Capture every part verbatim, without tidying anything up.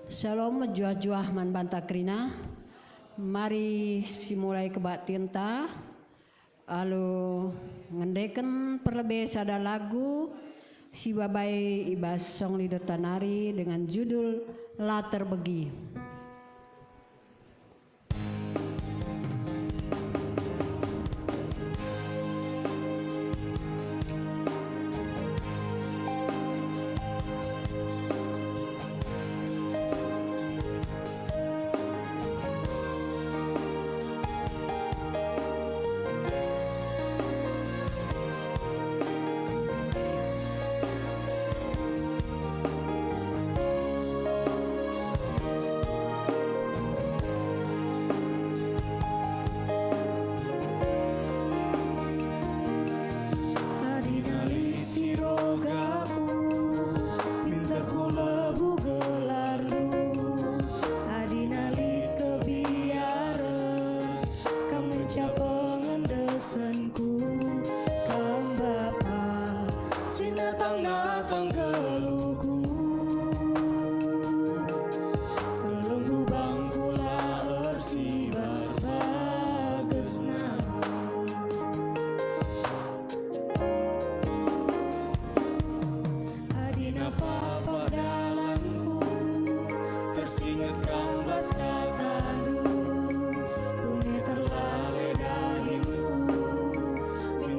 Syalom, mejuah-juah man banta kerina. Mari simulai kebaktinta alu ngendeken perlebe sada lagu si babai i bas song leaderta nari dengan judul La Terbegi. Adina lit si rogaku, minterku lebuh gelarNdu. Adina lit kebiaren, Kam ngenca pengendesenku, Kam Bapa si natang-natang geluhku. Keleng lubangku la ersibar bagesna. Adina papa dalanku, tersinget Kam bas kataNdu. Kune terlale dahingku, min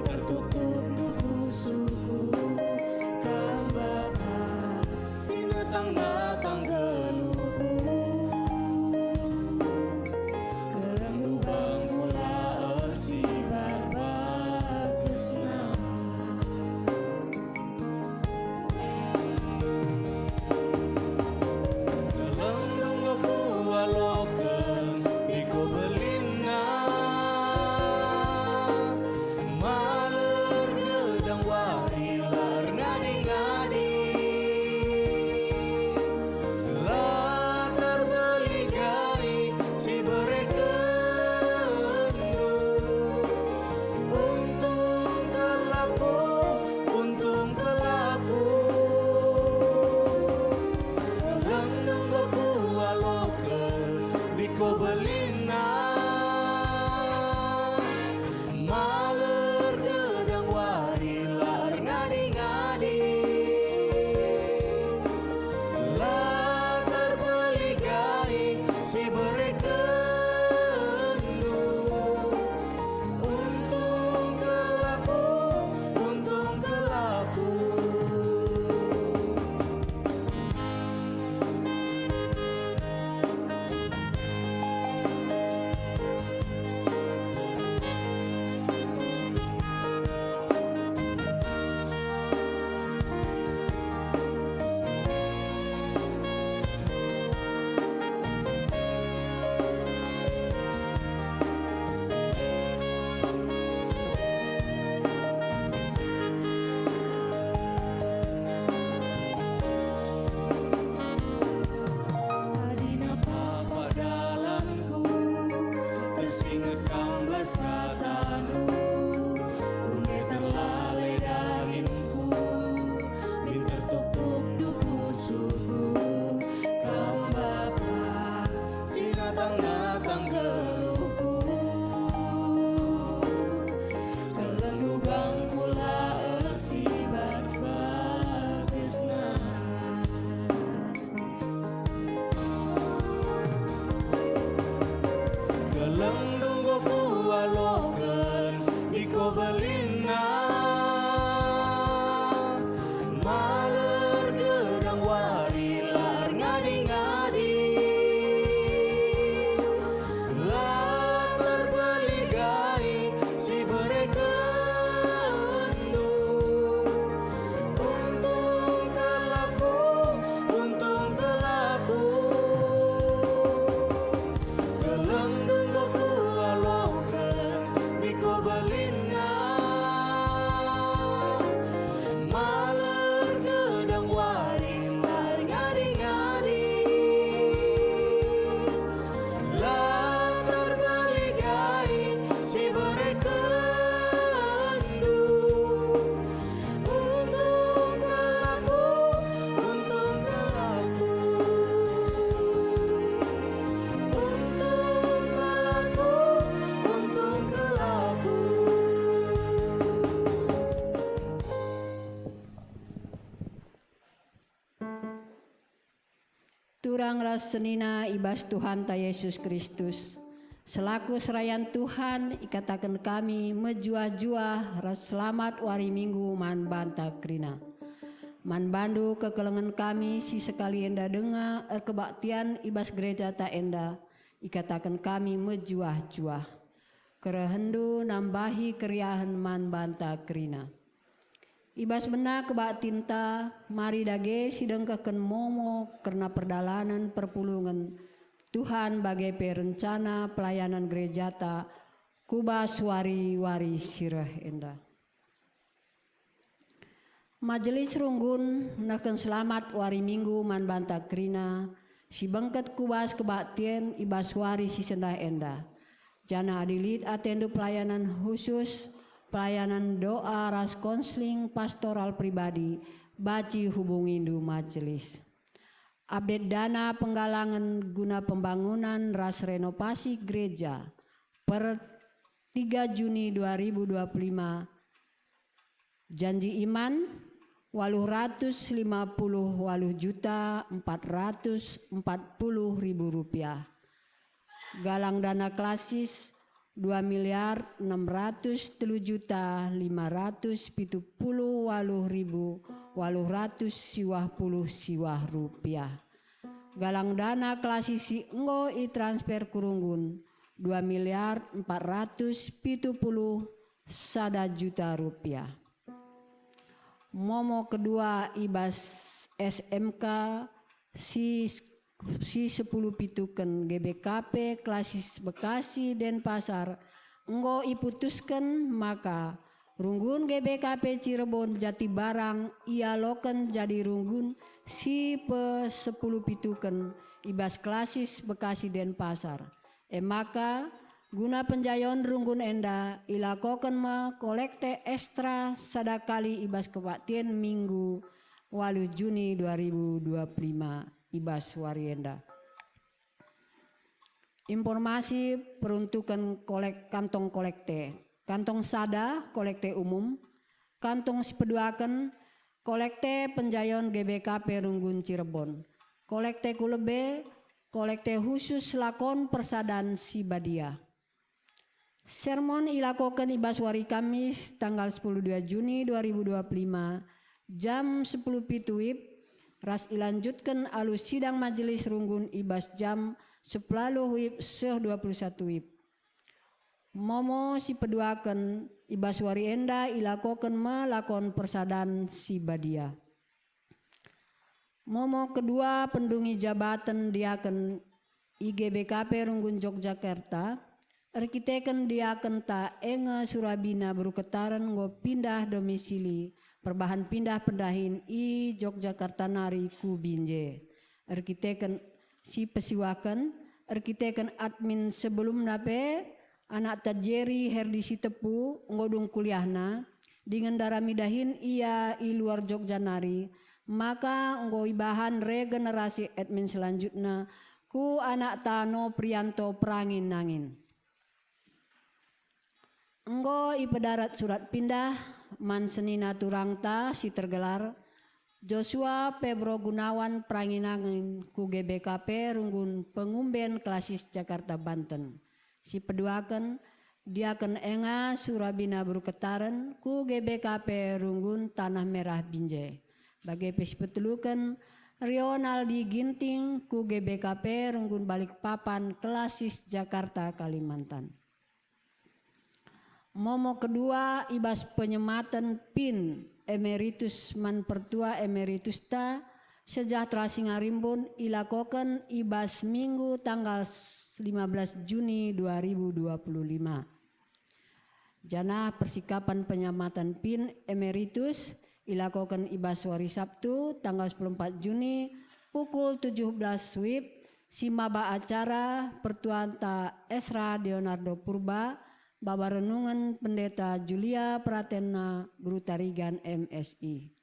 Turang ras senina i bas Tuhanta Yesus Kristus, selaku serayan Tuhan ikataken kami mejuah-juah ras selamat wari Minggu man banta kerina. Man bandu kekelengen kami si sekali enda denga erkebaktian i bas gerejata enda, ikataken kami mejuah-juah. Kerehenndu nambahi keriahen man banta kerina. I bas bena kebaktinta, mari dage sidengkehken momo kerna perdalanen perpulungen Tuhan bage pe rencana pelayanan gerejata ku bas wari-wari si reh enda. Majelis runggun nehken selamat wari Minggu man banta kerina si bengket ku bas kebaktin i bas wari si sendah enda. Janah adi lit atendu pelayanan khusus, pelayanan doa ras konseling pastoral pribadi, banci hubungindu majelis. Update dana penggalangen guna pembangunan ras renovasi gereja per tiga Juni dua ribu dua puluh lima, janji iman, waluh ratus lima puluh waluh juta empat ratus empat puluh ribu rupiah. Galang dana klasis, dua miliar enam ratus telu juta lima ratus pitu puluh waluh ribu waluh ratus siwah puluh siwah rupiah. Galang dana klasis si enggo itransfer ku runggun, dua miliar empat ratus pitu puluh sada juta rupiah. Momo kedua i bas S M K si, si sepuluh pituken G B K P klasis Bekasi Denpasar enggo iputusken maka runggun G B K P Cirebon Jatibarang ialoken jadi runggun si pe sepuluh pituken i bas klasis Bekasi Denpasar. E maka, guna penjayon runggun enda ilakoken me kolekte ekstra sada kali i bas kebaktin Minggu waluh Juni dua ribu dua puluh lima i bas wari enda. Informasi peruntuken kolek-, kantong kolekte. Kantong sada, kolekte umum. Kantong sipeduaken, kolekte penjayon G B K P Runggun Cirebon. Kolekte ku lebe, kolekte khusus lakon persadan si badia. Sermon ilakoken i bas wari Kamis, tanggal sepuluh dua Juni dua ribu dua puluh lima, jam sepuluh pitu wib, ras ilanjutken alu sidang majelis runggun i bas jam sepuluh wib seh dua puluh satu wib. Momo sipeduaken i bas wari enda ilakoken me lakon persadan si badia. Momo kedua pendungi jabaten diaken i G B K P Runggun Jogjakarta, erkiteken diakenta e nge Surabina Beruketaren enggo pindah domisili perbahan pindah pendahin i Jogjakarta nari ku Binjai. Erkiteken si pesiwaken, erkiteken admin sebelumna pe, anakta Jerry Herdi Sitepu enggo dung kuliahna, dingen ndarami dahin ia i luar Jogja nari, maka enggo ibahan regenerasi admin selanjutna ku anakta Noprianto Perangin-angin. Enggo ipedarat surat pindah man senina turangta si tergelar Joshua Febro Gunawan Perangin-angin ku G B K P Runggun Pengumben Klasis Jakarta, Banten. Si peduaken, diaken Enga Surabina Beruketaren ku G B K P Runggun Tanah Merah, Binjai. Bage pe si peteluken, Rionaldi Ginting ku G B K P Runggun Balikpapan, Klasis Jakarta, Kalimantan. Momo kedua i bas penyematen pin emeritus man pertua emeritusta sejahtera Singarimbun ilakoken i bas Minggu tanggal lima belas Juni dua ribu dua puluh lima. Janah persikapan penyematan pin emeritus ilakoken i bas wari Sabtu, tanggal sepuluh empat Juni, pukul tujuh belas wib, si maba acara pertuanta Esra Leonardo Purba, baba renungen Pendeta Julia Pratenna, Guru Tarigan M Si.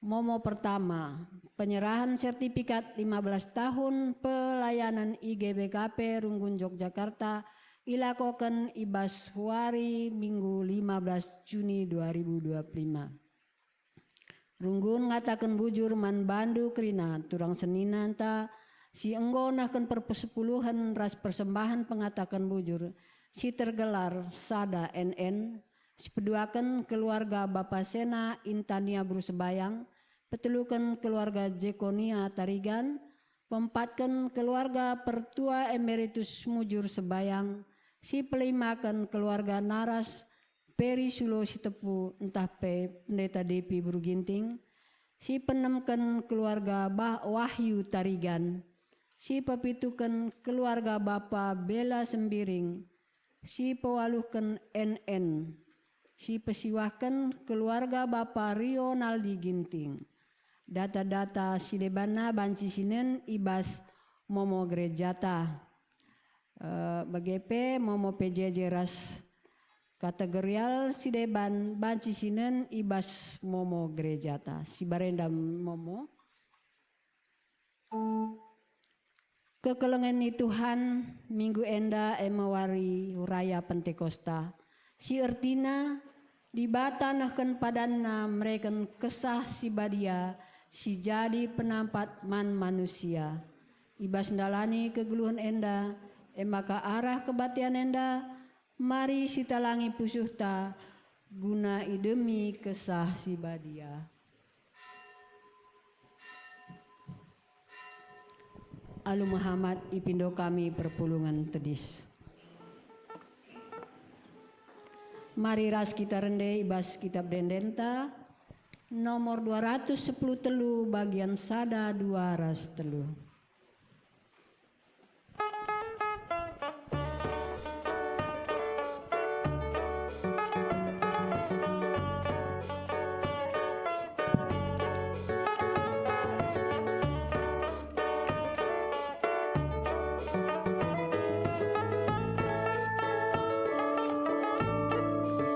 Momo pertama, penyerahan sertifikat lima belas tahun pelayanan i G B K P Runggun Jogjakarta ilakoken i bas wari Minggu lima belas Juni dua ribu dua puluh lima. Runggun ngataken bujur man bandu kerina turang seninanta si enggo nehken perpesepuluhen ras persembahen pengataken bujur si tergelar sada N N, sipeduaken keluarga Bapa Sena Intania Beru Sebayang, peteluken keluarga Jekonia Tarigan, peempatken keluarga Pertua Emeritus Mujur Sebayang, sipelimaken keluarga Naras Peri Sulo Sitepu ntah pe Pendeta Depi Beru Ginting, sipeenemken keluarga Bah Wahyu Tarigan, sipepituken keluarga Bapa Bela Sembiring, sipewaluhken N N, sipesiwahken keluarga Bapa Rio Naldi Ginting. Data-data si debanna banci sinen i bas momo gerejata. Eh, bage pe momo P J J ras kategorial si deban banci sinen i bas momo gerejata. Si barenda momo. Kekelengen ni Tuhan, minggu enda e me wari raya Pentekosta, si ertina Dibata nehken padanNa mereken Kesah Si Badia si jadi penampat man manusia. I bas ndalani kegeluhen enda, e maka arah kebatian enda, mari sitalangi pusuhta guna idemi Kesah Si Badia. Alu Muhammad ipindo kami perpulungen tedis. Mari ras kita rende i bas Kitab Ende-enden ta, nomor dua ratus sepuluh telu, bagian sada, dua ras telu.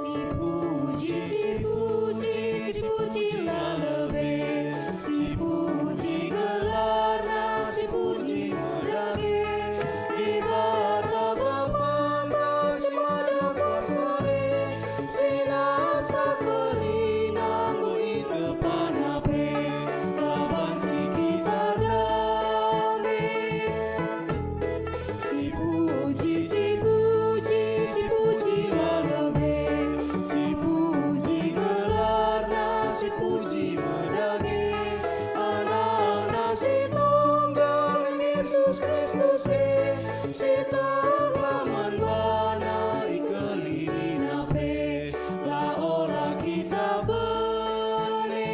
Sipuji, sipuji, sipuji la lebe, sipuji gelarNa, sipuji me dage. Dibata Bapanta si mada kuasa e, si nasa kerina enggo itepaNa pe, la banci kita dame. Sipuji, sipuji, sipuji la lebe, sipuji gelarNa, sipuji me dage. AnakNa si tunggal, Yesus Kristus e, si tegah man baNa, ikelilina pe, la ola kita bene.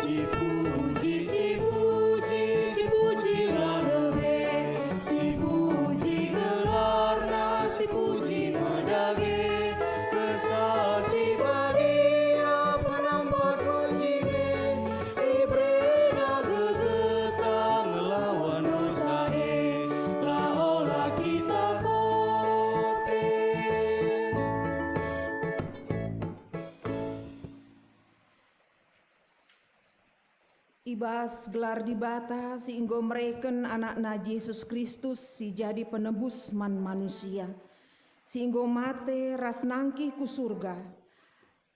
Sipuji, sipuji, sipuji la lebe, sipuji gelarNa, sipuji me dage. Kesah Si Badia penampat kujine, ibereNa gegeta ngelawan dosa e, la ola kita kote. I bas gelar Dibata si enggo mereken AnakNa Jesus Kristus si jadi penebus man manusia, si enggo mate ras nangkih ku Surga,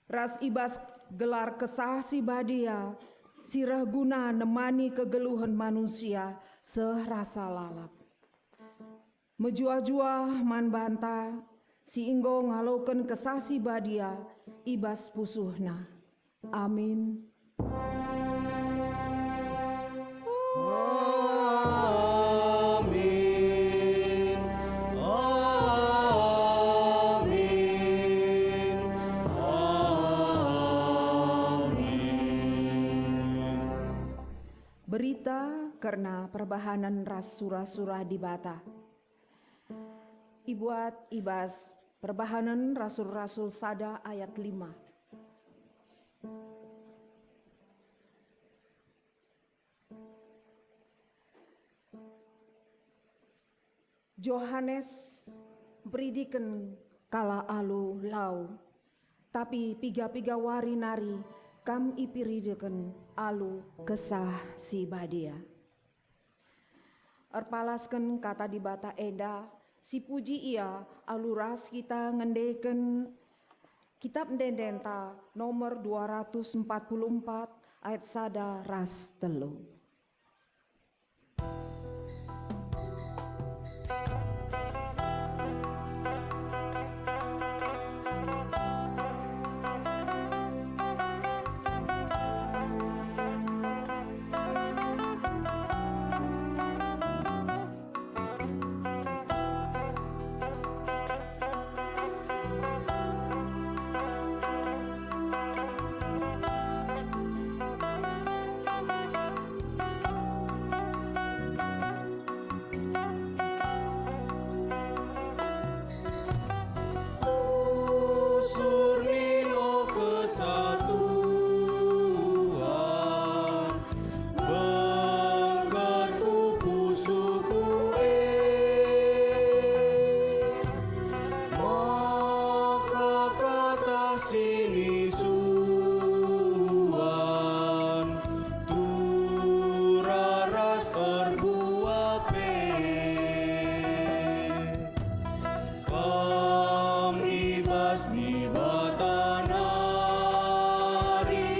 ras i bas gelar Kesah Si Badia si reh guna nemani kegeluhen manusia seh rasa lalap. Mejuah-juah man banta si enggo ngaloken Kesah Si Badia i bas pusuhna. Amin. Amin. Amin. Amin. Berita kerna perbahanen ras sura-sura Dibata. Ibuat i bas Perbahanen Rasul-Rasul sada ayat lima. Johanes mperidiken kalak alu lau, tapi piga-piga wari nari kam iperidiken alu Kesah Si Badia. Erpalasken Kata Dibata enda, sipuji Ia alu ras kita ngendeken Kitap Ende-endenta nomor dua ratus empat puluh empat ayat sada ras telu. Usur nino kesatuan, bengket ku pusuhku e, maka kata sinisuan, turah ras erbuah pe. Kam i bas Dibata nari,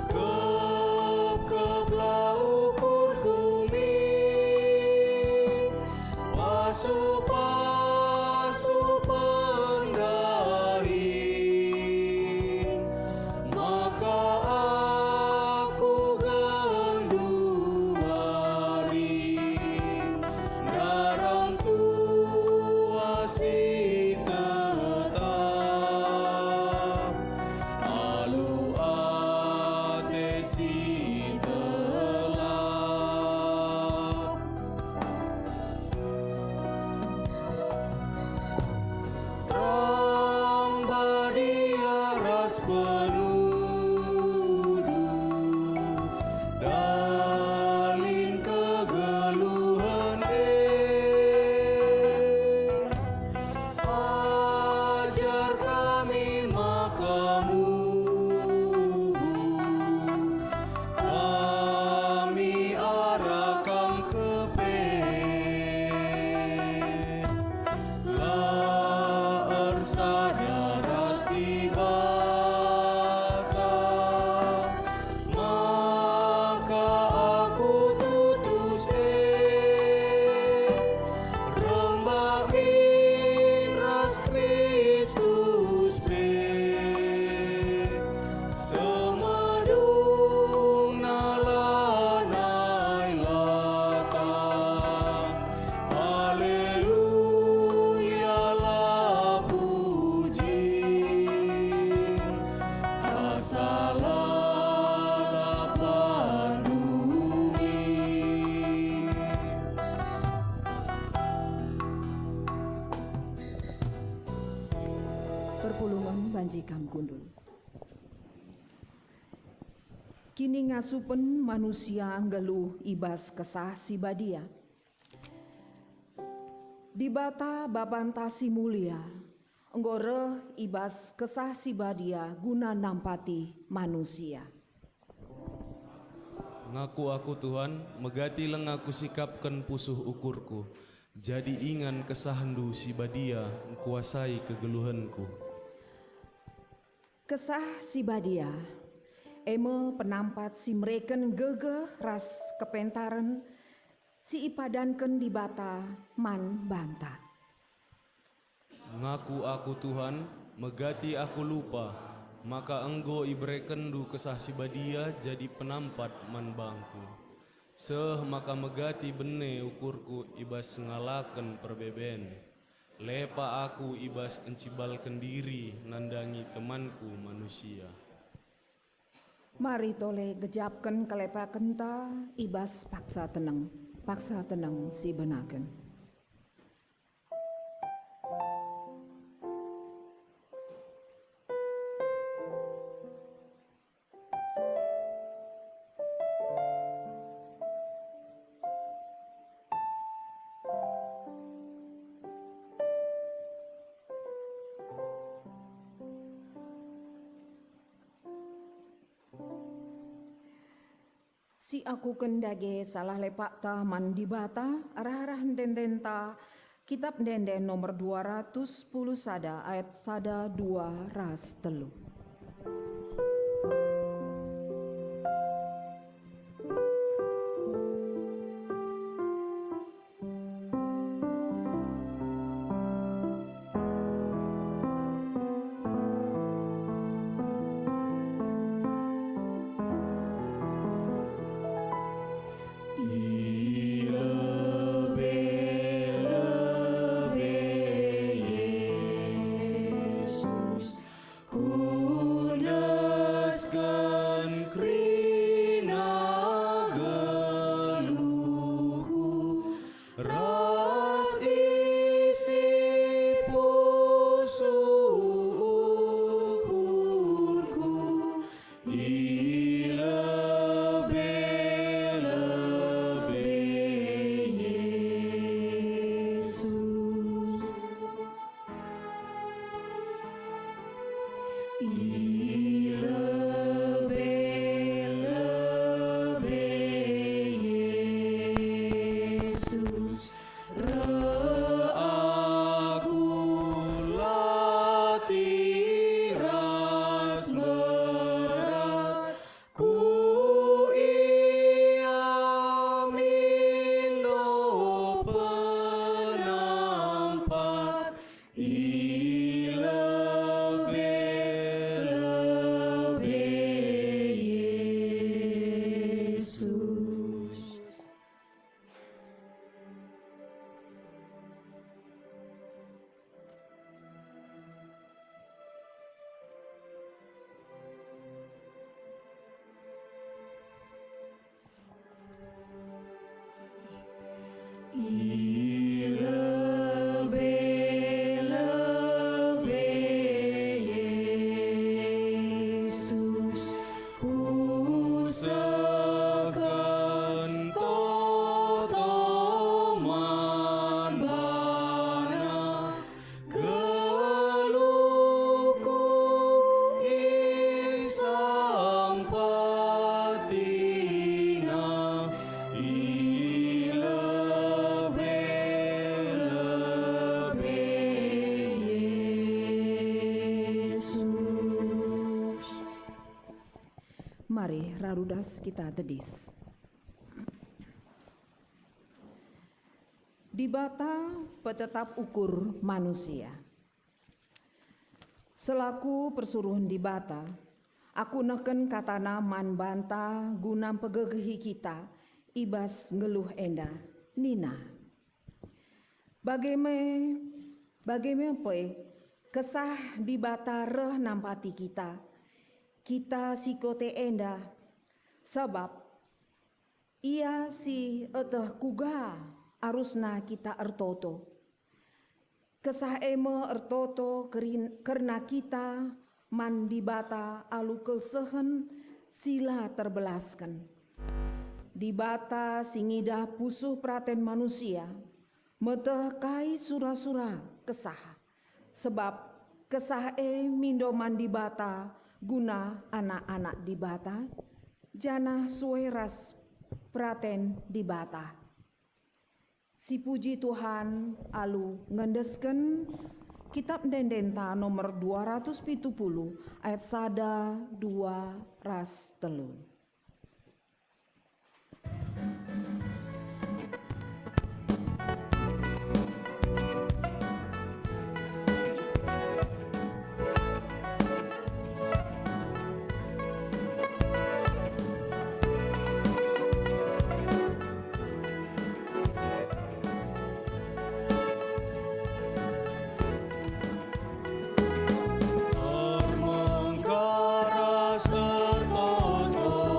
kepkeplah ukurku min, pasu-pasu pendahin, maka aku genduari ndarang tua si tetap, alu ate si telap. Terang badia ras penuduh, dalin kegeluhen e. Ajar kami maka mubuh, kami arah Kam kepe. La ersada ras Dibata, maka aku tutus e, rembak min ras Kristus pe, semedungna lanai latang. Haleluya, la puji, asa la pandumi. Perpulungen banci kam kundul. Kiningasupen manusia nggeluh i bas Kesah Si Badia. Dibata Bapanta si Mulia enggo reh i bas Kesah Si Badia guna nampati manusia. Ngaku aku, Tuhan, megati langa kusikapken pusuh ukurku, jadi ingan KesahNdu Si Badia ngkuasai kegeluhenku. Kesah Si Badia, e me penampat si mereken gegeh ras kepentaren si ipadanken Dibata man banta. Ngaku aku, Tuhan, megati aku lupa, maka enggo iberekenNdu Kesah Si Badia jadi penampat man bangku. Seh maka megati bene ukurku i bas ngalaken perbeben. Lepa aku i bas encibalken diri nandangi temanku manusia. Mari tole gejapken kelepakenta i bas paksa teneng, paksa teneng si benaken. Si akuken dage salah lepakta man Dibata, arah-arah ende-endenta, Kitap Ende-enden nomor dua ratus sepuluh sada ayat sada, dua ras telu. I lebe-lebe Jesus kuendesken kerina geluhku ras isi pusuh ukurku. I lebe-lebe Jesus. I lebe-lebe Jesus. Reh aku latih ras berat, kuiaminna penampat i lebe-lebe Jesus. I lebe-lebe Jesus. Kusehken toto man baNa, geluhku isempatiNa, i lebe-lebe Jesus. Mari, rarudas kita tedis. Dibata petetap ukur manusia. Selaku persuruhen Dibata, aku nehken kataNa man banta guna mpegegehi kita i bas nggeluh enda. Nina, Bage me, bage me pe Kesah Dibata reh nampati kita, kita si kote enda, sabap Ia si eteh kuga arusna kita ertoto. Kesah e me ertoto kerin-, kerna kita man Dibata alu kelehen si la terbelasken. Dibata si ngidah pusuh peraten manusia, meteh kai sura-sura Kesah, sebab Kesah e mindo man Dibata guna anak-anak Dibata, janah sue ras peraten Dibata. Sipuji Tuhan alu ngendesken Kitap Ende-endenta nomor dua ratus pitu puluh ayat sada, dua ras telu. Ermengkaras ertoto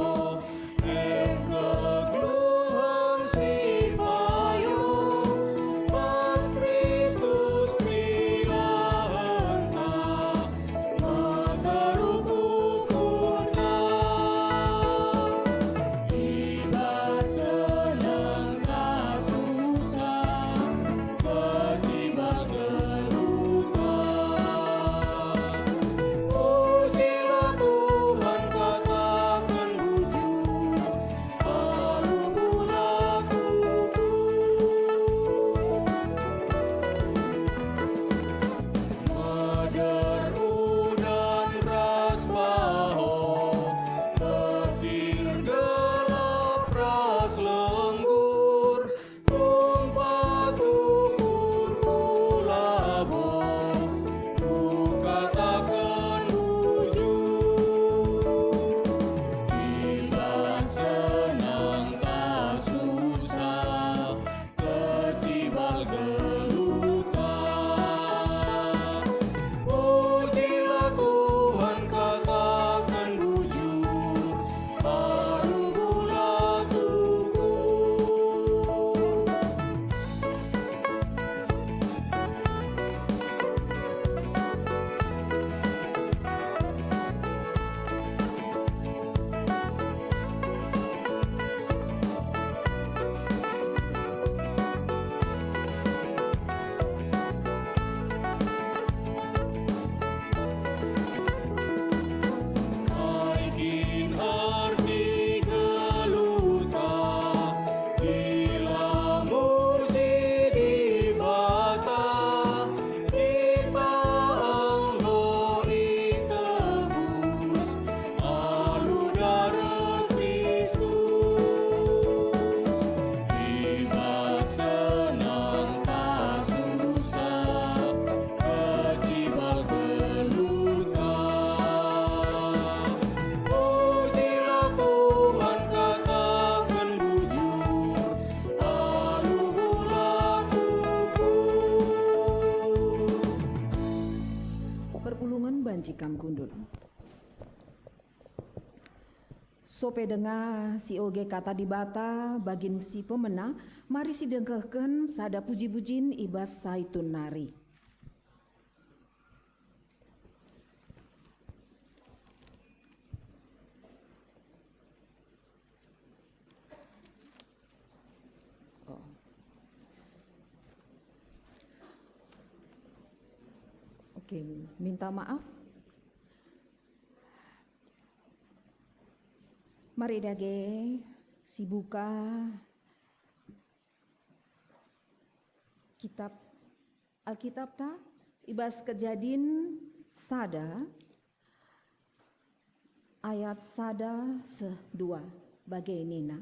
Kam kundul. Sope denga sioge kata Dibata bagin si pemena, mari sidengkehken sada puji-pujin i bas Saitun nari. Oh. Oke, minta maaf. Mari dage sibuka kitab Alkitabta i bas Kejadin sada ayat sada seh dua bage nina,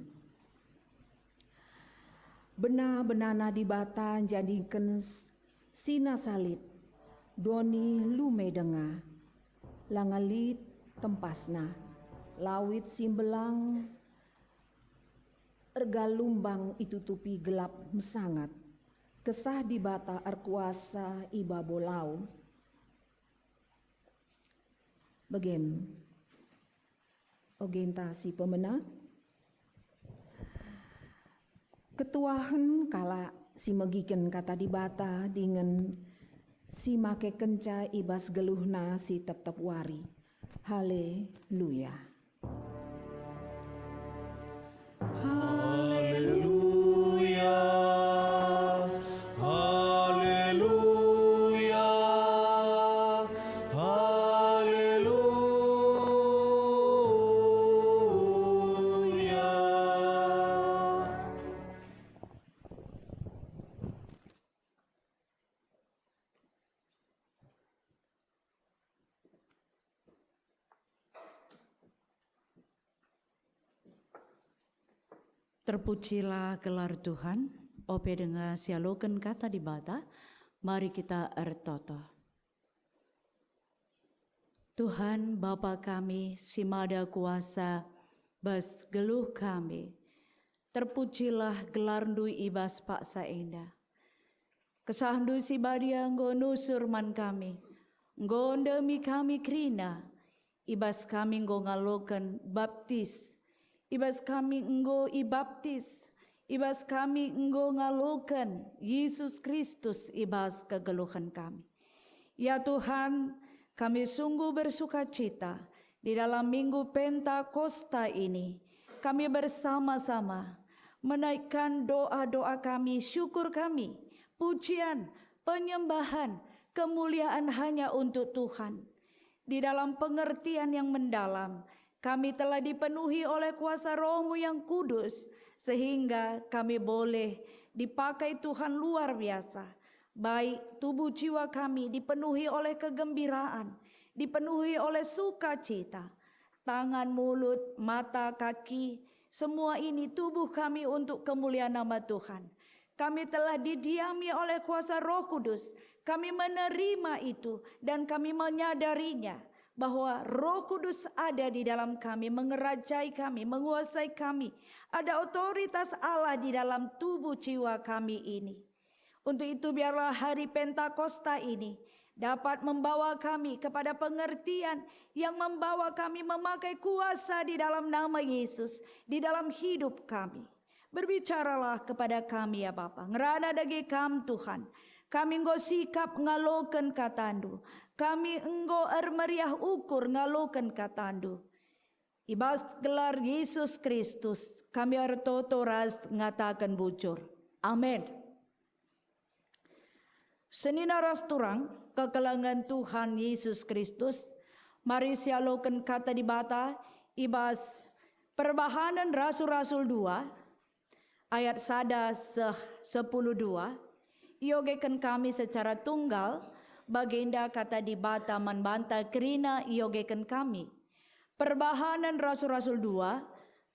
"Bena-benana Dibata njadiken s-, si nasa lit doni lume denga, langa lit tempasna, lawit si mbelang ergalumbang itutupi gelap mesangat. Kesah Dibata erkuasa i babo lau." Begem, ogenta si pemena, ketuahen kalak si megiken kata Dibata dingen si makekenca i bas geluhna si tep-tep wari. Haleluya. Haleluya, haleluya, haleluya. Terpujilah gelar Tuhan, ope denga sialoken kata Dibata, mari kita ertoto. Tuhan, Bapa kami si mada kuasa bas geluh kami, terpujilah gelarNdu i bas paksa enda. KesahNdu si Badia enggo nusur man kami, enggo ndemi kami kerina, i bas kami enggo ngaloken baptis, i bas kami enggo ibaptis, i bas kami enggo ngaloken Yesus Kristus i bas kegeluhen kami. Ya Tuhan, kami sungguh bersukacita di dalam Minggu Pentakosta ini. Kami bersama-sama menaikkan doa-doa kami, syukur kami, pujian, penyembahan, kemuliaan hanya untuk Tuhan. Di dalam pengertian yang mendalam, kami telah dipenuhi oleh kuasa Roh-Mu yang Kudus, sehingga kami boleh dipakai Tuhan luar biasa. Baik tubuh jiwa kami dipenuhi oleh kegembiraan, dipenuhi oleh sukacita. Tangan, mulut, mata, kaki, semua ini tubuh kami untuk kemuliaan nama Tuhan. Kami telah didiami oleh kuasa Roh Kudus. Kami menerima itu dan kami menyadarinya bahwa Roh Kudus ada di dalam kami, mengerajai kami, menguasai kami. Ada otoritas Allah di dalam tubuh jiwa kami ini. Untuk itu, biarlah hari Pentakosta ini dapat membawa kami kepada pengertian yang membawa kami memakai kuasa di dalam nama Yesus, di dalam hidup kami. Berbicaralah kepada kami, ya Bapa. Ngerana dage Kam, Tuhan. Kami enggo sikap ngaloken KataNdu. Kami enggo ermeriah ukur ngaloken KataNdu. I bas gelar Yesus Kristus, kami ertoto ras ngataken bujur. Amin. Senina ras turang kekelengen Tuhan Yesus Kristus, mari sialoken Kata Dibata i bas Perbahanen Rasul-Rasul dua, ayat sada seh sepuluh dua, iogeken kami secara tunggal, bagenda Kata Dibata man banta kerina iogeken kami. Perbahanen Rasul-Rasul dua,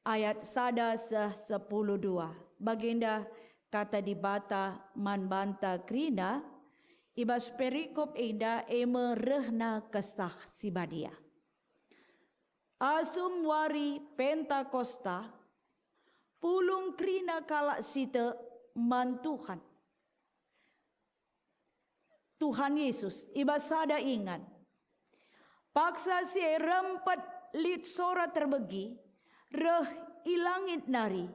ayat sada seh sepuluh dua, bagenda Kata Dibata man banta kerina, i bas perikop enda e me rehna Kesah Si Badia. Asum wari Pentakosta, pulung kerina kalak si tek man Tuhan. Tuhan Yesus i bas sada ingan. Paksa si e rempet lit sora terbegi, reh i langit nari,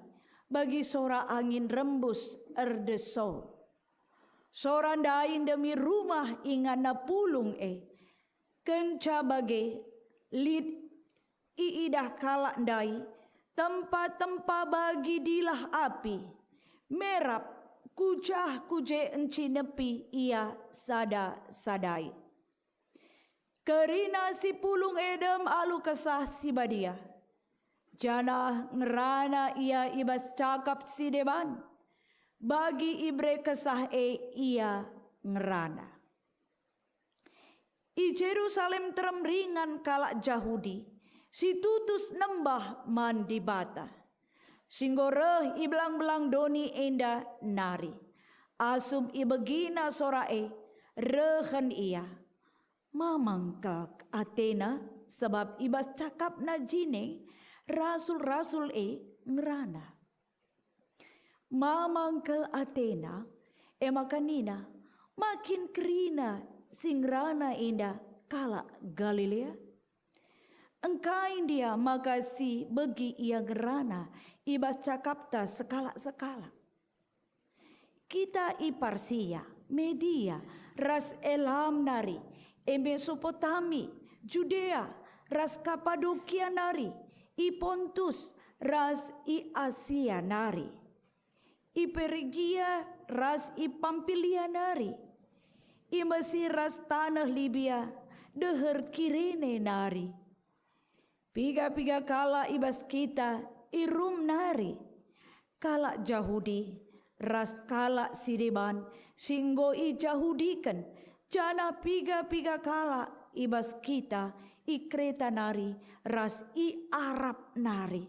bagi sora angin rembus erdeso. Sora ndai ndemi rumah inganna pulung e. Kenca bage lit iidah kalak ndai tempa-tempa bagi dilah api, merap, kujah ku je encinepi ia sada-sadai. Kerina si pulung e dem alu Kesah Si Badia, janah ngerana ia i bas cakap si deban, bagi ibere Kesah e ia ngerana. I Jerusalem terem ringan kalak Jahudi si tutus nembah man Dibata, si enggo reh i belang-belang doni enda nari. Asum ibegina sora e, rehen ia. Mamang kal atena, sabap i bas cakapna jine rasul-rasul e ngerana. Mamang kal atena, e maka nina, "Ma kin kerina si ngerana enda kalak Galilea? Engkai ndia maka si begi ia ngerana i bas cakapta sekalak-sekalak?" Kita i Parsia, Media, ras Elam nari, e Mesopotami, Judea, ras Kapadokia nari, i Pontus, ras i Asia nari, i Perigia, ras i Pampilia nari, i Mesir ras taneh Libia, deher Kirene nari. Piga-piga kalak i bas kita i Rum nari, kalak Jahudi ras kalak si deban si enggo ijahudiken, janah piga-piga kalak i bas kita i Kreta nari ras i Arab nari.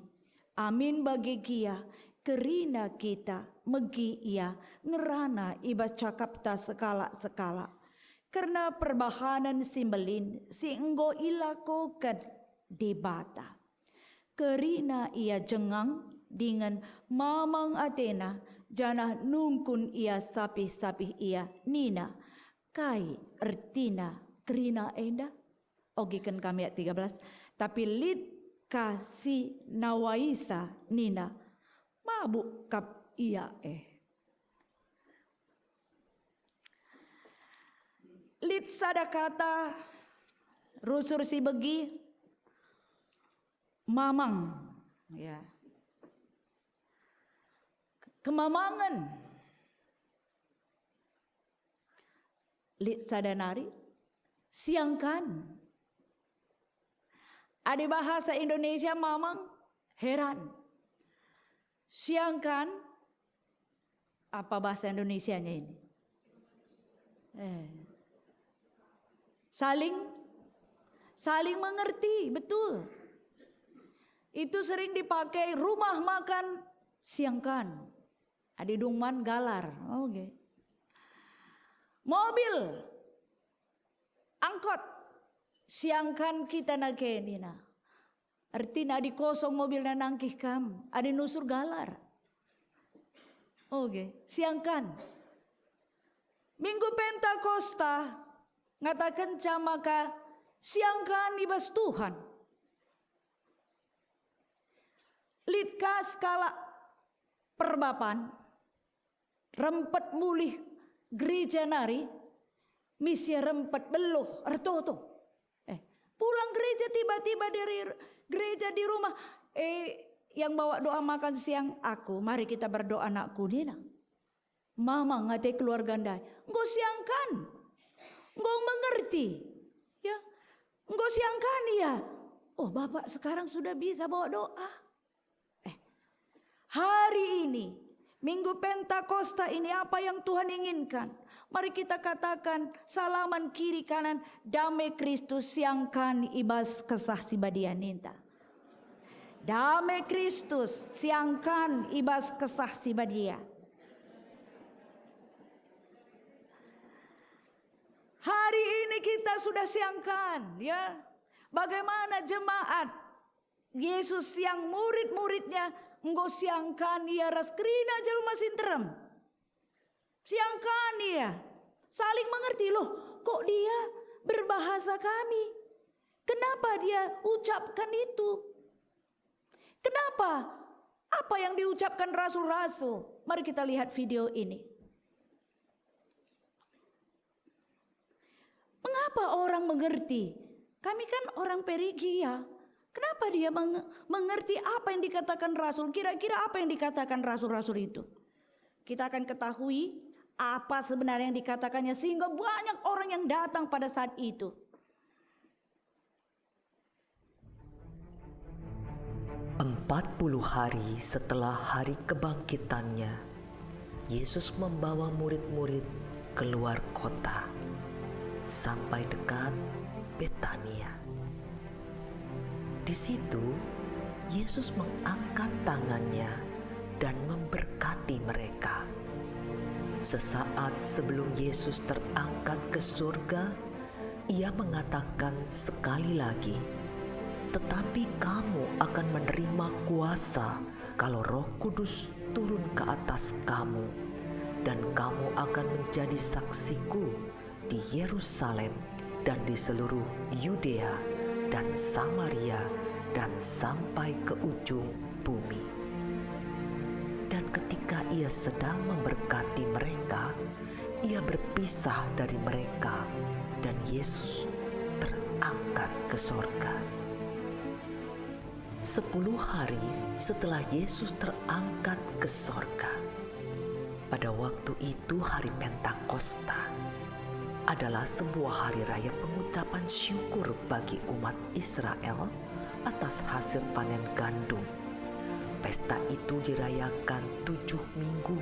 Amin bage gia kerina kita megi ia ngerana i bas cakapta sekalak-sekalak, kerna perbahanen si mbelin si enggo ilakoken Dibata. Kerina ia jengang dingen mamang atena, janah nungkun ia sapih-sapih ia nina, "Kai ertina kerina enda?" Ogiken kami ayat tiga belas, tapi lit ka si nawaisa nina, "Mabuk kap ia e." Lit sada kata rusur si begi, mamang, ya. Kemamangen. Lit sada nari, siangkan. Adi bahasa Indonesia mamang, heran. Siangkan, apa bahasa Indonesianya ini? Eh. Saling, saling mengerti, betul. Itu sering dipakai rumah makan siangkan. Adi dung man galar. Oke. Mobil, angkot, siangkan kita nage nina. Ertina adi kosong mobilna nangkih kam, adi nusur galar. Oke, siangkan. Minggu Pentakosta ngatakenca maka siangkan i bas Tuhan. Lit ka sekalak perbapan, rempet mulih gereja nari, misia rempet beluh ertoto. Eh, pulang gereja, tiba-tiba dari gereja di rumah, eh, yang bawa doa makan siang aku, mari kita berdoa, nakku, nina. Mamang ate keluarga ndai. Enggo siangkan. Enggo mengerti. Ya. Enggo siangkan ia. Oh, Bapak sekarang sudah bisa bawa doa. Eh, hari ini, Minggu Pentakosta ini, apa yang Tuhan inginkan? Mari kita katakan salaman kiri kanan, "Dame Kristus siangkan i bas Kesah Si Badia," ninta. Dame Kristus siangkan i bas Kesah Si Badia. Hari ini kita sudah siangkan, ya. Bagaimana jemaat Yesus yang murid-muridnya enggo siangkan ia ras kerina jelma si nterem. Siangkan ia. Saling mengerti, "Loh, kok dia berbahasa kami? Kenapa dia ucapkan itu? Kenapa? Apa yang diucapkan rasul-rasul? Mari kita lihat video ini. Mengapa orang mengerti? Kami kan orang Perigia. Kenapa dia menge-, mengerti apa yang dikatakan rasul? Kira-kira apa yang dikatakan rasul-rasul itu? Kita akan ketahui apa sebenarnya yang dikatakannya, sehingga banyak orang yang datang pada saat itu. Empat puluh hari setelah hari kebangkitannya, Yesus membawa murid-murid keluar kota, sampai dekat Betania. Di situ, Yesus mengangkat tangannya dan memberkati mereka. Sesaat sebelum Yesus terangkat ke surga, Ia mengatakan sekali lagi, "Tetapi kamu akan menerima kuasa kalau Roh Kudus turun ke atas kamu, dan kamu akan menjadi saksiku di Yerusalem dan di seluruh Yudea dan Samaria dan sampai ke ujung bumi." Dan ketika Ia sedang memberkati mereka, Ia berpisah dari mereka, dan Yesus terangkat ke sorga. Sepuluh hari setelah Yesus terangkat ke sorga, pada waktu itu hari Pentakosta adalah sebuah hari raya pengucapan syukur bagi umat Israel atas hasil panen gandum. Pesta itu dirayakan tujuh minggu,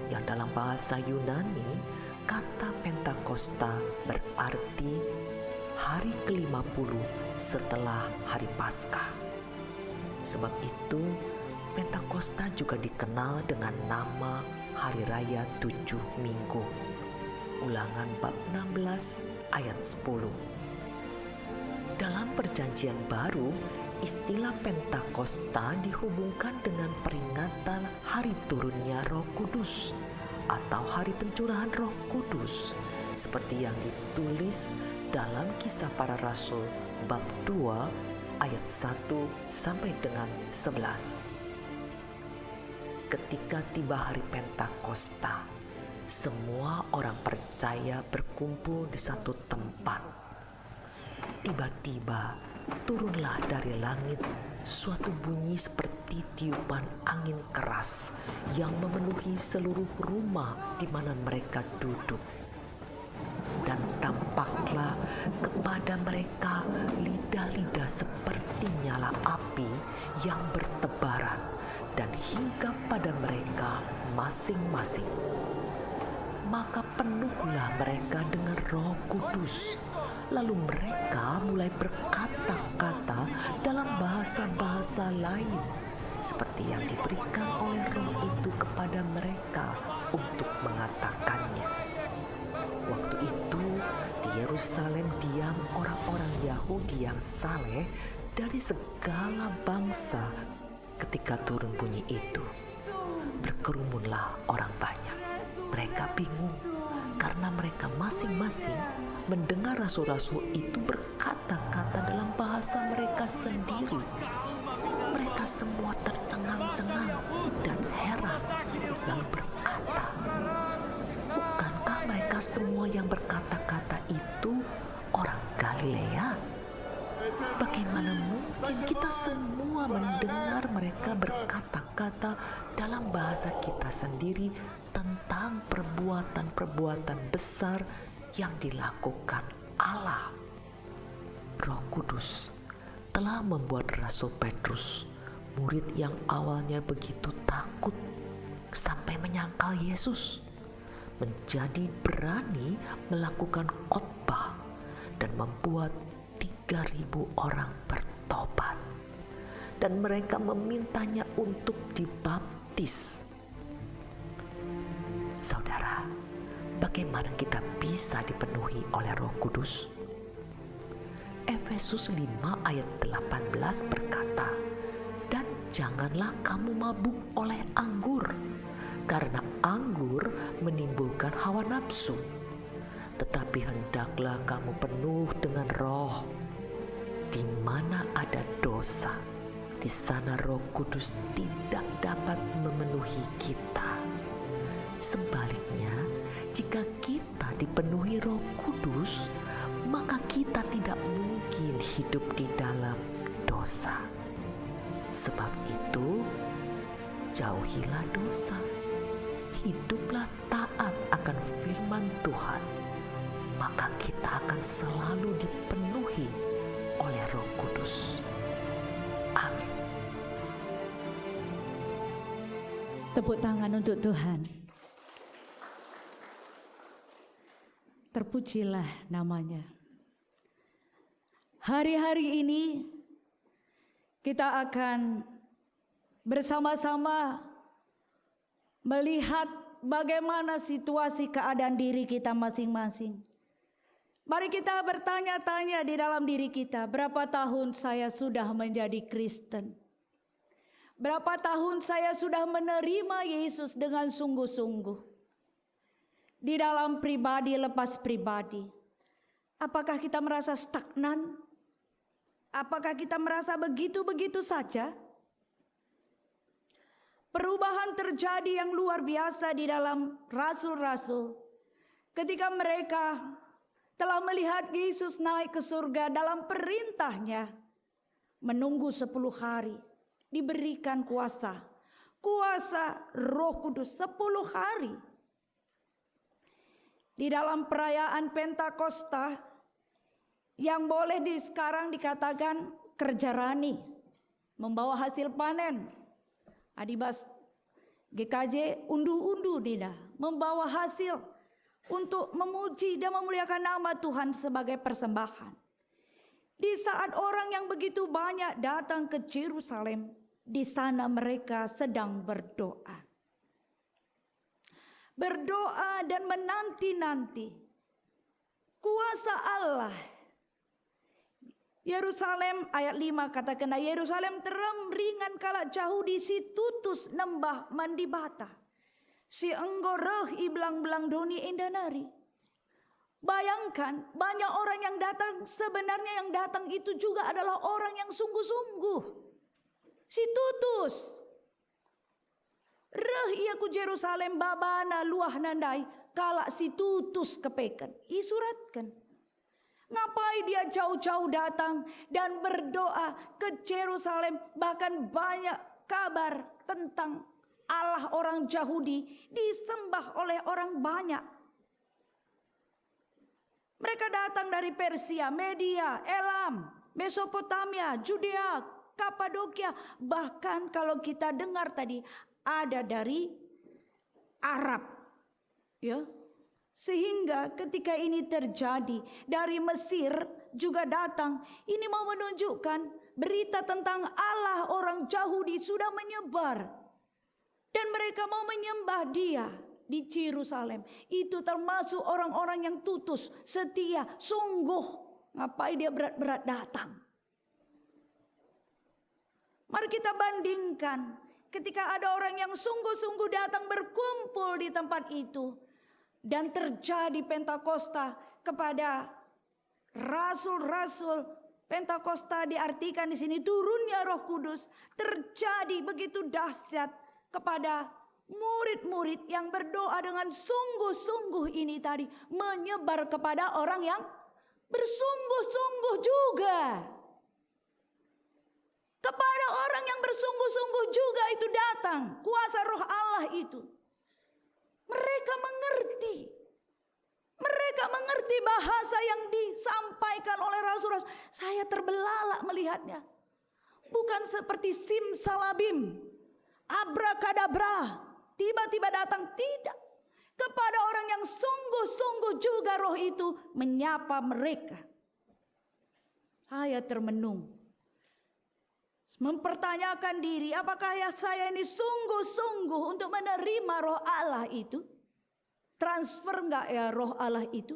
yang dalam bahasa Yunani kata Pentakosta berarti hari kelima puluh setelah hari Paskah. Sebab itu, Pentakosta juga dikenal dengan nama Hari Raya Tujuh Minggu. Ulangan bab enam belas ayat sepuluh. Dalam Perjanjian Baru, istilah Pentakosta dihubungkan dengan peringatan hari turunnya Roh Kudus atau hari pencurahan Roh Kudus, seperti yang ditulis dalam Kisah Para Rasul bab dua ayat satu sampai dengan sebelas. Ketika tiba hari Pentakosta, semua orang percaya berkumpul di satu tempat. Tiba-tiba, turunlah dari langit suatu bunyi seperti tiupan angin keras yang memenuhi seluruh rumah di mana mereka duduk. Dan tampaklah kepada mereka lidah-lidah seperti nyala api yang bertebaran dan hinggap pada mereka masing-masing. Maka penuhlah mereka dengan Roh Kudus, lalu mereka mulai berkata-kata dalam bahasa-bahasa lain, seperti yang diberikan oleh Roh itu kepada mereka untuk mengatakannya. Waktu itu, di Yerusalem diam orang-orang Yahudi yang saleh dari segala bangsa. Ketika turun bunyi itu, berkerumunlah orang banyak. Mereka bingung karena mereka masing-masing mendengar rasul-rasul itu berkata-kata dalam bahasa mereka sendiri. Mereka semua tercengang-cengang dan heran, lalu berkata, "Bukankah mereka semua yang berkata-kata itu orang Galilea? Bagaimana mungkin kita semua mendengar mereka berkata-kata dalam bahasa kita sendiri tentang perbuatan-perbuatan besar yang dilakukan Allah?" Roh Kudus telah membuat Rasul Petrus, murid yang awalnya begitu takut, sampai menyangkal Yesus, menjadi berani melakukan khotbah dan membuat tiga ribu orang bertobat. Dan mereka memintanya untuk dibaptis. Saudara, bagaimana kita bisa dipenuhi oleh Roh Kudus? Efesus lima ayat delapan belas berkata, "Dan janganlah kamu mabuk oleh anggur, karena anggur menimbulkan hawa nafsu. Tetapi hendaklah kamu penuh dengan Roh." Di mana ada dosa, di sana Roh Kudus tidak dapat memenuhi kita. Sebaliknya, jika kita dipenuhi Roh Kudus, maka kita tidak mungkin hidup di dalam dosa. Sebab itu, jauhilah dosa. Hiduplah taat akan firman Tuhan, maka kita akan selalu dipenuhi oleh Roh Kudus. Amin. Tepuk tangan untuk Tuhan. Terpujilah namanya. Hari-hari ini kita akan bersama-sama melihat bagaimana situasi keadaan diri kita masing-masing. Mari kita bertanya-tanya di dalam diri kita, "Berapa tahun saya sudah menjadi Kristen? Berapa tahun saya sudah menerima Yesus dengan sungguh-sungguh?" Di dalam pribadi lepas pribadi, apakah kita merasa stagnan? Apakah kita merasa begitu-begitu saja? Perubahan terjadi yang luar biasa di dalam rasul-rasul ketika mereka telah melihat Yesus naik ke surga dalam perintahnya, menunggu sepuluh hari, diberikan kuasa, kuasa Roh Kudus sepuluh hari. Di dalam perayaan Pentakosta, yang boleh di sekarang dikatakan kerja rani, membawa hasil panen. Adibas G K J undu-undu nina, membawa hasil untuk memuji dan memuliakan nama Tuhan sebagai persembahan. Di saat orang yang begitu banyak datang ke Jerusalem, di sana mereka sedang berdoa. Berdoa dan menanti-nanti kuasa Allah. Yerusalem, ayat lima katakenna, "Yerusalem terem ringan kalak Jahudi si tutus nembah man Dibata, si enggo reh i belang-belang doni enda nari." Bayangkan, banyak orang yang datang, sebenarnya yang datang itu juga adalah orang yang sungguh-sungguh, si tutus. Reh ia ku Jerusalem, babana luahna ndai, kalak si tutus kepeken, isuratken. Ngapai dia jauh-jauh datang dan berdoa ke Jerusalem, bahkan banyak kabar tentang Allah orang Jahudi disembah oleh orang banyak. Mereka datang dari Persia, Media, Elam, Mesopotamia, Judea, Kapadokia, bahkan kalau kita dengar tadi, ada dari Arab. Ya. Sehingga ketika ini terjadi, dari Mesir juga datang. Ini mau menunjukkan berita tentang Allah orang Jahudi sudah menyebar. Dan mereka mau menyembah Dia di Jerusalem. Itu termasuk orang-orang yang tutus, setia, sungguh. Ngapai dia berat-berat datang? Mari kita bandingkan, ketika ada orang yang sungguh-sungguh datang berkumpul di tempat itu, dan terjadi Pentakosta kepada rasul-rasul. Pentakosta diartikan di sini turunnya Roh Kudus, terjadi begitu dahsyat kepada murid-murid yang berdoa dengan sungguh-sungguh ini tadi, menyebar kepada orang yang bersungguh-sungguh juga. Kepada orang yang bersungguh-sungguh juga itu datang kuasa Roh Allah itu. Mereka mengerti. Mereka mengerti bahasa yang disampaikan oleh rasul-rasul. Saya terbelalak melihatnya. Bukan seperti simsalabim, abrakadabra, tiba-tiba datang, tidak. Kepada orang yang sungguh-sungguh juga Roh itu menyapa mereka. Saya termenung. Mempertanyakan diri, apakah ya saya ini sungguh-sungguh untuk menerima Roh Allah itu? Transfer enggak ya Roh Allah itu?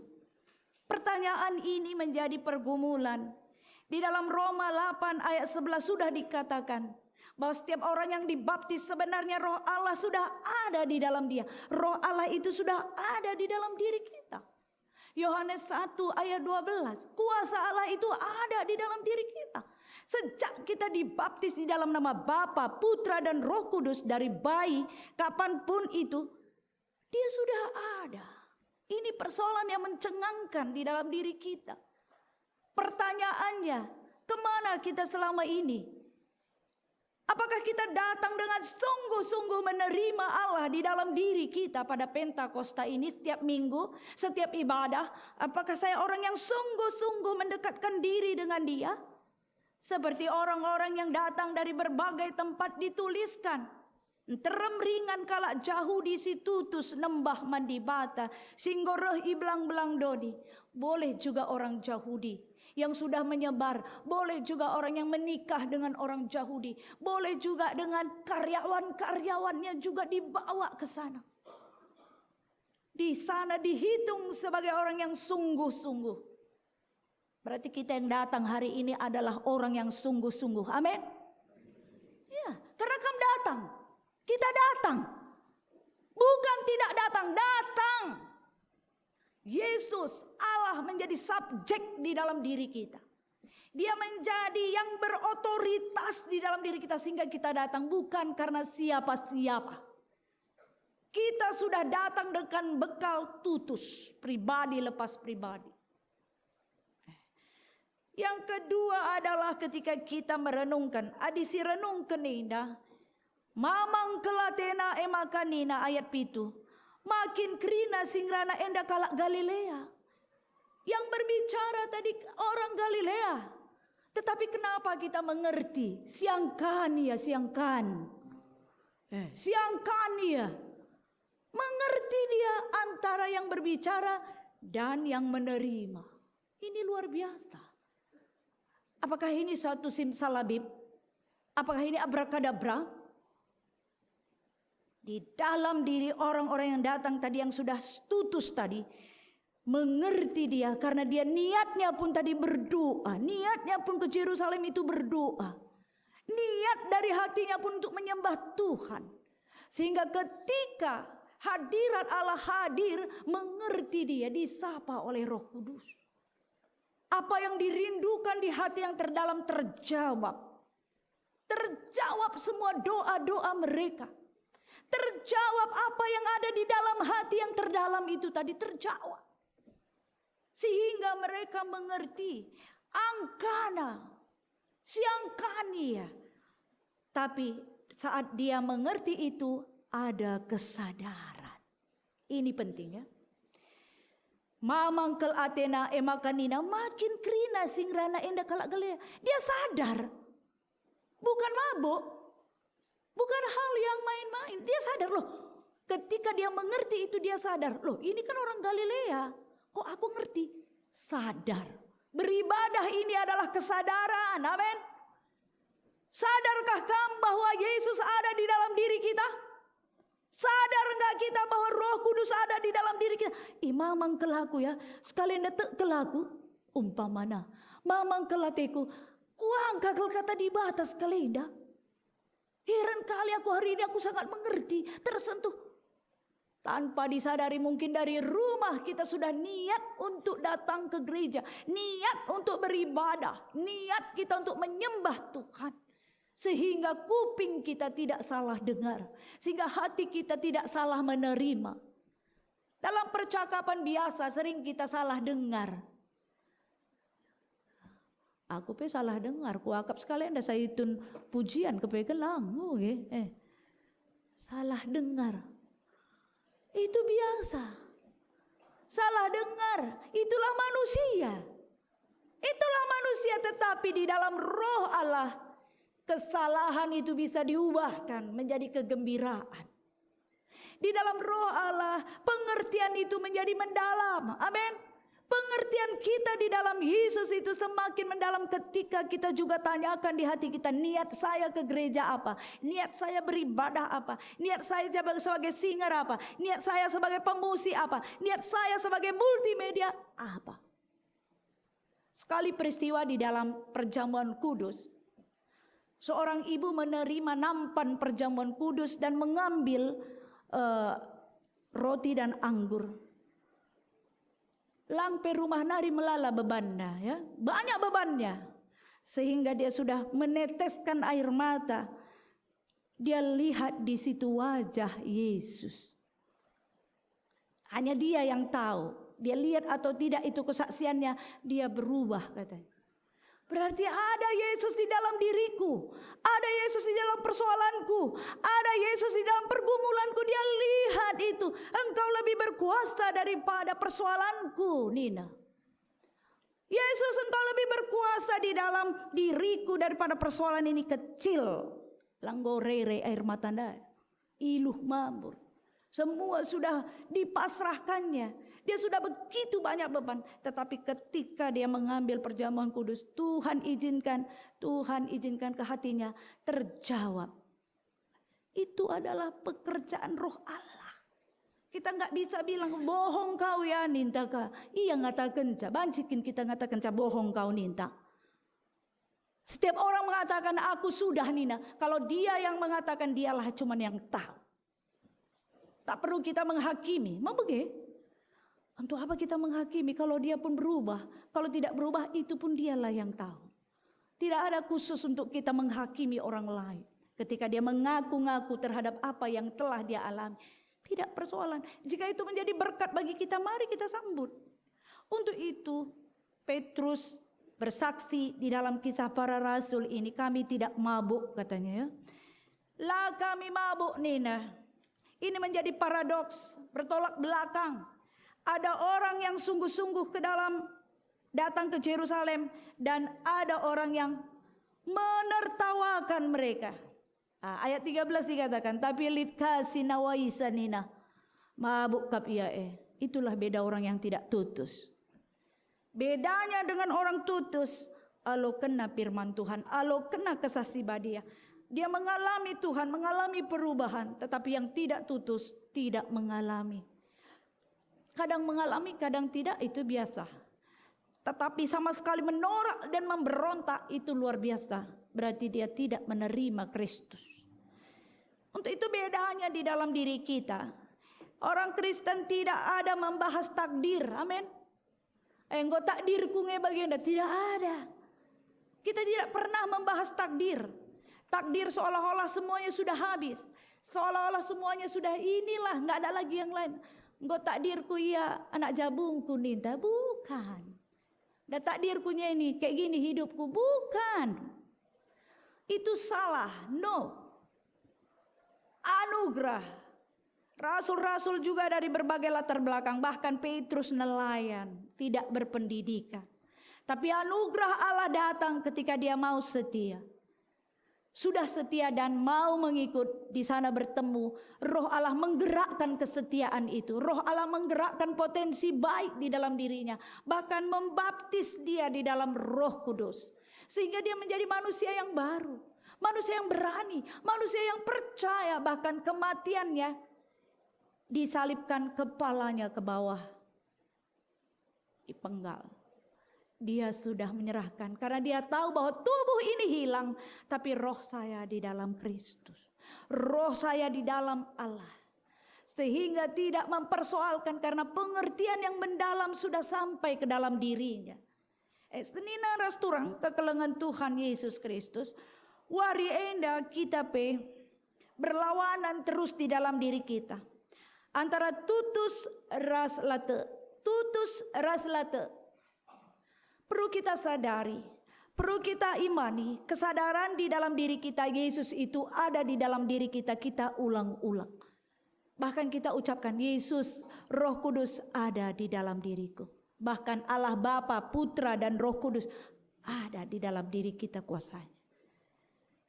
Pertanyaan ini menjadi pergumulan. Di dalam Roma delapan ayat sebelas sudah dikatakan bahwa setiap orang yang dibaptis sebenarnya Roh Allah sudah ada di dalam dia. Roh Allah itu sudah ada di dalam diri kita. Yohanes satu ayat dua belas, kuasa Allah itu ada di dalam diri kita. Sejak kita dibaptis di dalam nama Bapa, Putra, dan Roh Kudus dari bayi, kapanpun itu, Dia sudah ada. Ini persoalan yang mencengangkan di dalam diri kita. Pertanyaannya, kemana kita selama ini? Apakah kita datang dengan sungguh-sungguh menerima Allah di dalam diri kita pada Pentakosta ini, setiap minggu, setiap ibadah? Apakah saya orang yang sungguh-sungguh mendekatkan diri dengan Dia? Seperti orang-orang yang datang dari berbagai tempat dituliskan, nterem ringan kalak Jahudi si tutus nembah man Dibata, si enggo reh i belang-belang doni. Boleh juga orang Jahudi yang sudah menyebar, boleh juga orang yang menikah dengan orang Jahudi, boleh juga dengan karyawan-karyawannya juga dibawa ke sana. Di sana dihitung sebagai orang yang sungguh-sungguh. Berarti kita yang datang hari ini adalah orang yang sungguh-sungguh. Amin. Ya, karena kamu datang. Kita datang. Bukan tidak datang, datang. Yesus, Allah menjadi subjek di dalam diri kita. Dia menjadi yang berotoritas di dalam diri kita sehingga kita datang bukan karena siapa-siapa. Kita sudah datang dengan bekal tutus, pribadi lepas pribadi. Yang kedua adalah ketika kita merenungkan, adi si renungken enda, mamang kel atena e maka nina ayat pitu, makin kerina si ngerana enda kalak Galilea. Yang berbicara tadi orang Galilea. Tetapi kenapa kita mengerti? Siangkan ia, siangkan. Eh, siangkan ia. Mengerti dia antara yang berbicara dan yang menerima. Ini luar biasa. Apakah ini suatu simsalabim? Apakah ini abrakadabra? Di dalam diri orang-orang yang datang tadi, yang sudah tutus tadi, mengerti dia, karena dia niatnya pun tadi berdoa, niatnya pun ke Jerusalem itu berdoa. Niat dari hatinya pun untuk menyembah Tuhan. Sehingga ketika hadirat Allah hadir, mengerti dia, disapa oleh Roh Kudus. Apa yang dirindukan di hati yang terdalam terjawab. Terjawab semua doa-doa mereka. Terjawab apa yang ada di dalam hati yang terdalam itu tadi terjawab. Sehingga mereka mengerti angkana, siangkan ia. Tapi saat dia mengerti itu ada kesadaran. Ini penting ya. Mamang kel atena e maka nina makin kerina si ngerana enda kalak Galilea. Dia sadar. Bukan mabuk. Bukan hal yang main-main. Dia sadar loh. Ketika dia mengerti itu dia sadar. Loh, ini kan orang Galilea. Kok aku ngerti? Sadar. Beribadah ini adalah kesadaran. Amin. Sadarkah kamu bahwa Yesus ada di dalam diri kita? Sadar enggak kita bahwa Roh Kudus ada di dalam diri kita? Ih, mamang kel aku ya, sekali ndetek kel aku. Umpamana, mamang kel ateku, kuangka kel kata Dibata sekali nda. Heran kali aku hari ini, aku sangat mengerti, tersentuh. Tanpa disadari mungkin dari rumah kita sudah niat untuk datang ke gereja, niat untuk beribadah, niat kita untuk menyembah Tuhan. Sehingga kuping kita tidak salah dengar, sehingga hati kita tidak salah menerima. Dalam percakapan biasa sering kita salah dengar. Aku pe salah dengar, kuakap sekali enda saitun pujian kepe gelang, oh, nggih. Eh. Salah dengar. Itu biasa. Salah dengar, itulah manusia. Itulah manusia, tetapi di dalam Roh Allah, kesalahan itu bisa diubahkan menjadi kegembiraan. Di dalam Roh Allah, pengertian itu menjadi mendalam. Amin. Pengertian kita di dalam Yesus itu semakin mendalam ketika kita juga tanyakan di hati kita, niat saya ke gereja apa? Niat saya beribadah apa? Niat saya sebagai, sebagai singer apa? Niat saya sebagai pemusik apa? Niat saya sebagai multimedia apa? Sekali peristiwa di dalam perjamuan kudus, seorang ibu menerima nampan perjamuan kudus dan mengambil, eh, roti dan anggur. Lang pe rumah nari melala bebanna, ya. Banyak bebannya. Sehingga dia sudah meneteskan air mata. Dia lihat di situ wajah Yesus. Hanya dia yang tahu. Dia lihat atau tidak itu kesaksiannya, dia berubah katanya. Berarti ada Yesus di dalam diriku, ada Yesus di dalam persoalanku, ada Yesus di dalam pergumulanku. Dia lihat itu, engkau lebih berkuasa daripada persoalanku, nina. Yesus, engkau lebih berkuasa di dalam diriku daripada persoalan ini kecil. Langgo rere air mata ndai. Iluh mambur. Semua sudah dipasrahkannya. Dia sudah begitu banyak beban. Tetapi ketika dia mengambil perjamuan kudus, Tuhan izinkan, Tuhan izinkan ke hatinya terjawab. Itu adalah pekerjaan Roh Allah. Kita nggak bisa bilang, "Bohong kau ya, ninta ka." Iya ngatakenca, banci kin kita ngatakenca, "Bohong kau ninta." Setiap orang mengatakan, "Aku sudah," nina. Kalau dia yang mengatakan, dialah cuman yang tahu. Tak perlu kita menghakimi. Mau bage? Untuk apa kita menghakimi kalau dia pun berubah? Kalau tidak berubah, itu pun dialah yang tahu. Tidak ada khusus untuk kita menghakimi orang lain. Ketika dia mengaku-ngaku terhadap apa yang telah dia alami, tidak persoalan. Jika itu menjadi berkat bagi kita, mari kita sambut. Untuk itu, Petrus bersaksi di dalam Kisah Para Rasul ini, "Kami tidak mabuk," katanya, ya. "La kami mabuk," nina. Ini menjadi paradoks, bertolak belakang. Ada orang yang sungguh-sungguh ke dalam, datang ke Jerusalem, dan ada orang yang menertawakan mereka. Ah, ayat tiga belas dikatakan, "Tapi lit ka si nawai sa nina, 'Mabuk kap ia e.'" Itulah beda orang yang tidak tutus. Bedanya dengan orang tutus, alokenna firman Tuhan, alokenna Kesah Si Badia. Dia mengalami Tuhan, mengalami perubahan, tetapi yang tidak tutus tidak mengalami. Kadang mengalami, kadang tidak, itu biasa. Tetapi sama sekali menolak dan memberontak, itu luar biasa. Berarti dia tidak menerima Kristus. Untuk itu bedanya di dalam diri kita. Orang Kristen tidak ada membahas takdir. Amin. "Eh, enggo takdirku nge bagenda." Tidak ada. Kita tidak pernah membahas takdir. Takdir seolah-olah semuanya sudah habis. Seolah-olah semuanya sudah inilah, nggak ada lagi yang lain. "Enggo takdirku ia anak jabungku," ninta. Bukan. "Dah takdirku nge ini, kayak gini hidupku." Bukan. Itu salah. No. Anugerah. Rasul-rasul juga dari berbagai latar belakang, bahkan Petrus nelayan, tidak berpendidikan. Tapi anugerah Allah datang ketika dia mau setia. Sudah setia dan mau mengikut, di sana bertemu, Roh Allah menggerakkan kesetiaan itu. Roh Allah menggerakkan potensi baik di dalam dirinya, bahkan membaptis dia di dalam Roh Kudus. Sehingga dia menjadi manusia yang baru, manusia yang berani, manusia yang percaya, bahkan kematiannya disalibkan kepalanya ke bawah, dipenggal. Dia sudah menyerahkan karena dia tahu bahwa tubuh ini hilang, tapi roh saya di dalam Kristus. Roh saya di dalam Allah. Sehingga tidak mempersoalkan karena pengertian yang mendalam sudah sampai ke dalam dirinya. Eh, senina ras turang kekelengen Tuhan Yesus Kristus, wari enda kita pe berlawanan terus di dalam diri kita. Antara tutus ras late, tutus ras late. Perlu kita sadari, perlu kita imani, kesadaran di dalam diri kita, Yesus itu ada di dalam diri kita, kita ulang-ulang. Bahkan kita ucapkan, "Yesus, Roh Kudus ada di dalam diriku." Bahkan Allah Bapa, Putra, dan Roh Kudus ada di dalam diri kita kuasanya.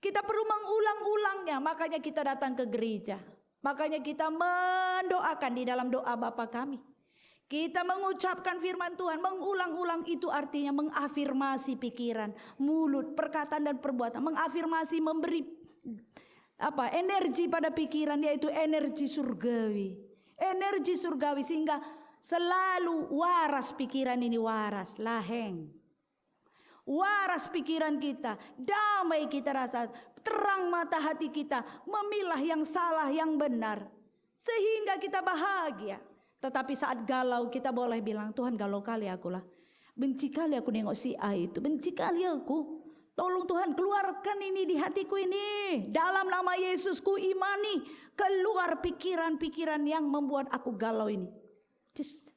Kita perlu mengulang-ulangnya, makanya kita datang ke gereja. Makanya kita mendoakan di dalam doa Bapa Kami. Kita mengucapkan firman Tuhan, mengulang-ulang itu artinya mengafirmasi pikiran, mulut, perkataan, dan perbuatan. Mengafirmasi, memberi apa, energi pada pikiran, yaitu energi surgawi. Energi surgawi, sehingga selalu waras pikiran ini, waras, laheng. Waras pikiran kita, damai kita rasa, terang mata hati kita, memilah yang salah, yang benar. Sehingga kita bahagia. Tetapi saat galau, kita boleh bilang, "Tuhan, galau kali aku lah. Benci kali aku nengok si A itu. Benci kali aku. Tolong Tuhan, keluarkan ini di hatiku ini. Dalam nama Yesus ku imani, keluar pikiran-pikiran yang membuat aku galau ini." Just,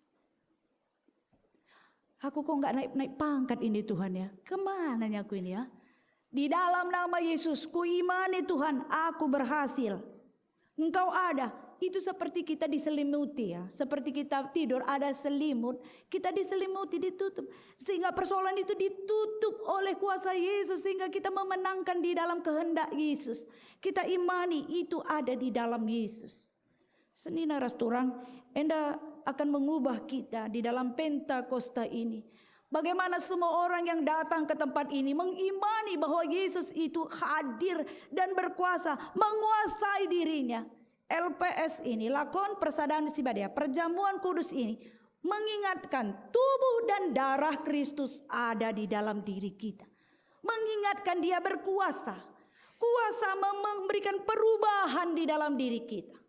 "Aku kok nggak naik-naik pangkat ini, Tuhan, ya? Kemananya aku ini, ya? Di dalam nama Yesus, ku imani, Tuhan, aku berhasil. Engkau ada." Itu seperti kita diselimuti, ya. Seperti kita tidur, ada selimut, kita diselimuti, ditutup. Sehingga persoalan itu ditutup oleh kuasa Yesus, sehingga kita memenangkan di dalam kehendak Yesus. Kita imani itu ada di dalam Yesus. Senina ras turang, enda akan mengubah kita di dalam Pentakosta ini. Bagaimana semua orang yang datang ke tempat ini mengimani bahwa Yesus itu hadir dan berkuasa, menguasai dirinya. L P S ini, Lakon Persadan Si Badia, Perjamuan Kudus ini mengingatkan tubuh dan darah Kristus ada di dalam diri kita. Mengingatkan Dia berkuasa. Kuasa mem-, memberikan perubahan di dalam diri kita.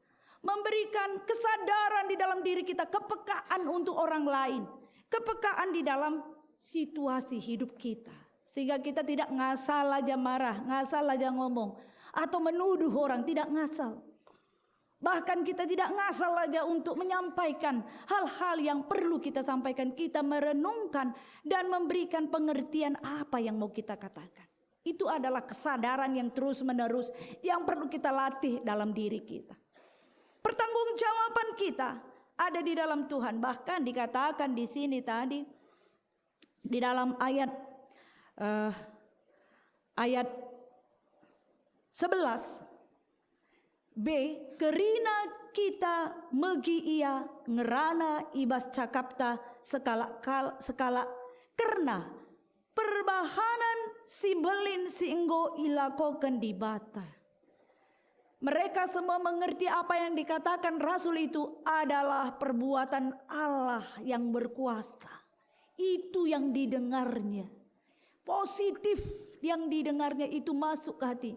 Memberikan kesadaran di dalam diri kita, kepekaan untuk orang lain. Kepekaan di dalam situasi hidup kita. Sehingga kita tidak ngasal aja marah, ngasal aja ngomong, atau menuduh orang, tidak ngasal. Bahkan kita tidak ngasal aja untuk menyampaikan hal-hal yang perlu kita sampaikan. Kita merenungkan dan memberikan pengertian apa yang mau kita katakan. Itu adalah kesadaran yang terus-menerus yang perlu kita latih dalam diri kita. Pertanggungjawaban kita ada di dalam Tuhan. Bahkan dikatakan di sini tadi, di dalam ayat, eh, ayat sebelas B, kerina kita megi Ia ngerana i bas cakapta sekalak kal-, sekalak kerna perbahanen si mbelin si enggo ilakoken Dibata. Mereka semua mengerti apa yang dikatakan rasul itu adalah perbuatan Allah yang berkuasa. Itu yang didengarnya. Positif yang didengarnya itu masuk ke hati.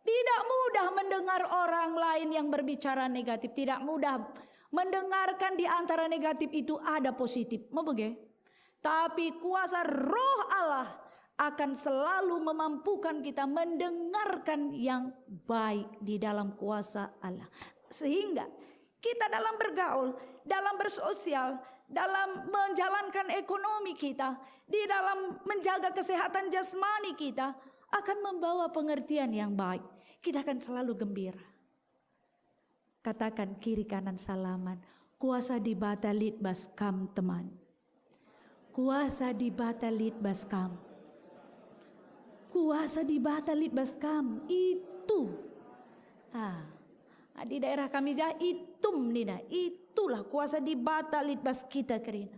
Tidak mudah mendengar orang lain yang berbicara negatif, tidak mudah mendengarkan di antara negatif itu ada positif. Mau bage? Tapi kuasa Roh Allah akan selalu memampukan kita mendengarkan yang baik di dalam kuasa Allah. Sehingga kita dalam bergaul, dalam bersosial, dalam menjalankan ekonomi kita, di dalam menjaga kesehatan jasmani kita, akan membawa pengertian yang baik. Kita akan selalu gembira. Katakan kiri kanan salaman, "Kuasa Dibata lit bas kam, teman. Kuasa Dibata lit bas kam. Kuasa Dibata lit bas kam." Itu. Ah, di daerah kami jah itum nina, itulah kuasa Dibata lit bas kita kerina.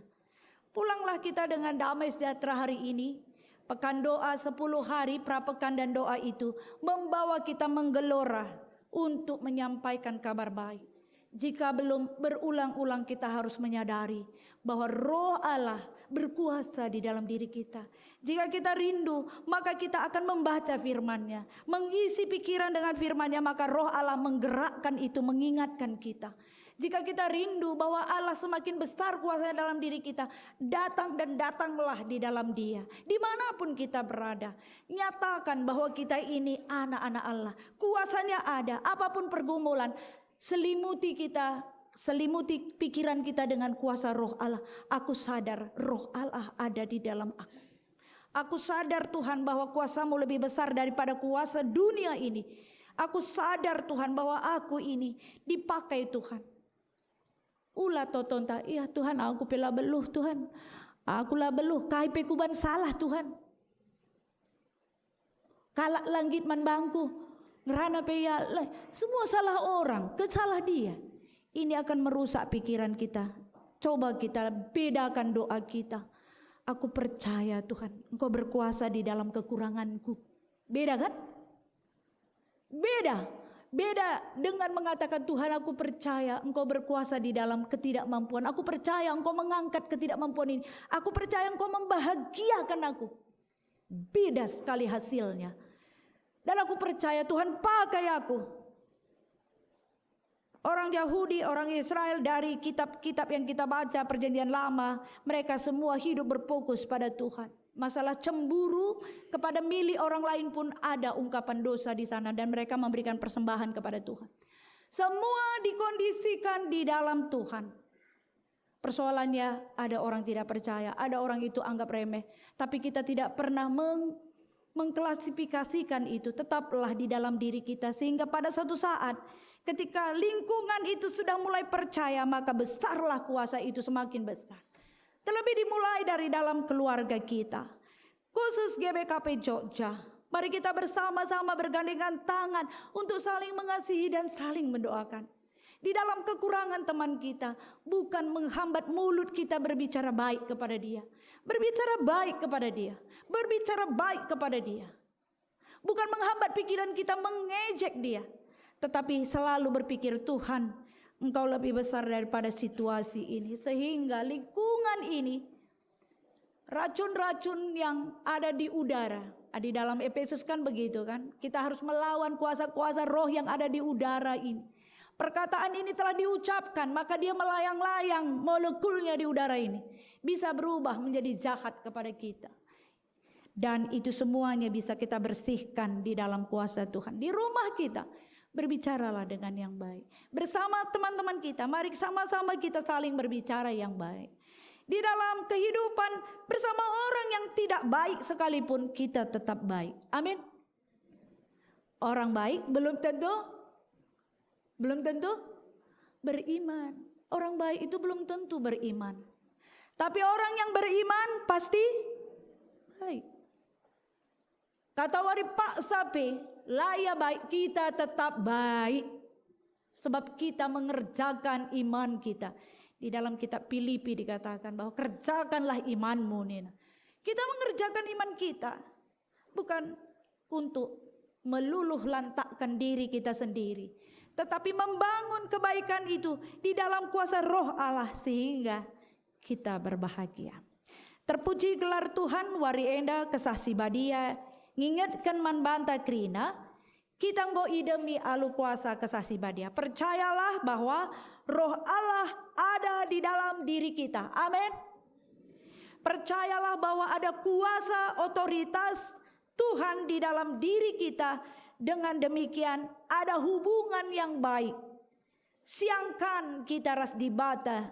Pulanglah kita dengan damai sejahtera hari ini. Pekan doa sepuluh hari, prapekan dan doa itu membawa kita menggelora untuk menyampaikan kabar baik. Jika belum, berulang-ulang kita harus menyadari bahwa Roh Allah berkuasa di dalam diri kita. Jika kita rindu, maka kita akan membaca firman-Nya, mengisi pikiran dengan firman-Nya, maka Roh Allah menggerakkan itu, mengingatkan kita. Jika kita rindu bahwa Allah semakin besar kuasanya dalam diri kita, datang dan datanglah di dalam Dia. Dimanapun kita berada, nyatakan bahwa kita ini anak-anak Allah. Kuasanya ada, apapun pergumulan, selimuti kita, selimuti pikiran kita dengan kuasa Roh Allah. Aku sadar Roh Allah ada di dalam aku. Aku sadar, Tuhan, bahwa kuasamu lebih besar daripada kuasa dunia ini. Aku sadar, Tuhan, bahwa aku ini dipakai, Tuhan. Ula totonta, "Iya, Tuhan, aku pe la beluh, Tuhan. Aku la beluh, kai pe kuban salah, Tuhan. Kalak la nggit man bangku, ngerana pe ia, lah, semua salah orang, ke salah dia." Ini akan merusak pikiran kita. Coba kita bedakan doa kita. "Aku percaya, Tuhan, Engkau berkuasa di dalam kekuranganku." Beda, kan? Beda. Beda dengan mengatakan, "Tuhan, aku percaya Engkau berkuasa di dalam ketidakmampuan. Aku percaya Engkau mengangkat ketidakmampuan ini. Aku percaya Engkau membahagiakan aku." Beda sekali hasilnya. Dan aku percaya Tuhan pakai aku. Orang Yahudi, orang Israel, dari kitab-kitab yang kita baca Perjanjian Lama, mereka semua hidup berfokus pada Tuhan. Masalah cemburu kepada milik orang lain pun ada ungkapan dosa di sana, dan mereka memberikan persembahan kepada Tuhan. Semua dikondisikan di dalam Tuhan. Persoalannya, ada orang tidak percaya, ada orang itu anggap remeh, tapi kita tidak pernah meng-, mengklasifikasikan itu. Tetaplah di dalam diri kita, sehingga pada satu saat, ketika lingkungan itu sudah mulai percaya, maka besarlah kuasa itu semakin besar. Terlebih dimulai dari dalam keluarga kita. Khusus G B K P Jogja, mari kita bersama-sama bergandengan tangan untuk saling mengasihi dan saling mendoakan. Di dalam kekurangan teman kita, bukan menghambat mulut kita berbicara baik kepada dia. Berbicara baik kepada dia. Berbicara baik kepada dia. Bukan menghambat pikiran kita mengejek dia, tetapi selalu berpikir, "Tuhan, Engkau lebih besar daripada situasi ini." Sehingga lingkungan ini, racun-racun yang ada di udara. Ah, di dalam Efesus kan begitu kan? Kita harus melawan kuasa-kuasa roh yang ada di udara ini. Perkataan ini telah diucapkan, maka dia melayang-layang molekulnya di udara ini. Bisa berubah menjadi jahat kepada kita. Dan itu semuanya bisa kita bersihkan di dalam kuasa Tuhan. Di rumah kita, berbicaralah dengan yang baik. Bersama teman-teman kita, mari sama-sama kita saling berbicara yang baik. Di dalam kehidupan bersama orang yang tidak baik sekalipun, kita tetap baik. Amin. Orang baik belum tentu, belum tentu beriman. Orang baik itu belum tentu beriman. Tapi orang yang beriman pasti baik. Kata wari paksa pe, la ia baik, kita tetap baik. Sebab kita mengerjakan iman kita. Di dalam kitab Filipi dikatakan bahwa, "Kerjakanlah imanmu," nina. Kita mengerjakan iman kita. Bukan untuk meluluh lantakkan diri kita sendiri, tetapi membangun kebaikan itu di dalam kuasa Roh Allah sehingga kita berbahagia. Terpuji gelar Tuhan, wari enda Kesah Si Badia ngingetken man banta kerina, kita enggo idemi alu kuasa Kesah Si Badia. Percayalah bahwa Roh Allah ada di dalam diri kita. Amin. Percayalah bahwa ada kuasa otoritas Tuhan di dalam diri kita. Dengan demikian, ada hubungan yang baik. Siangkan kita ras Dibata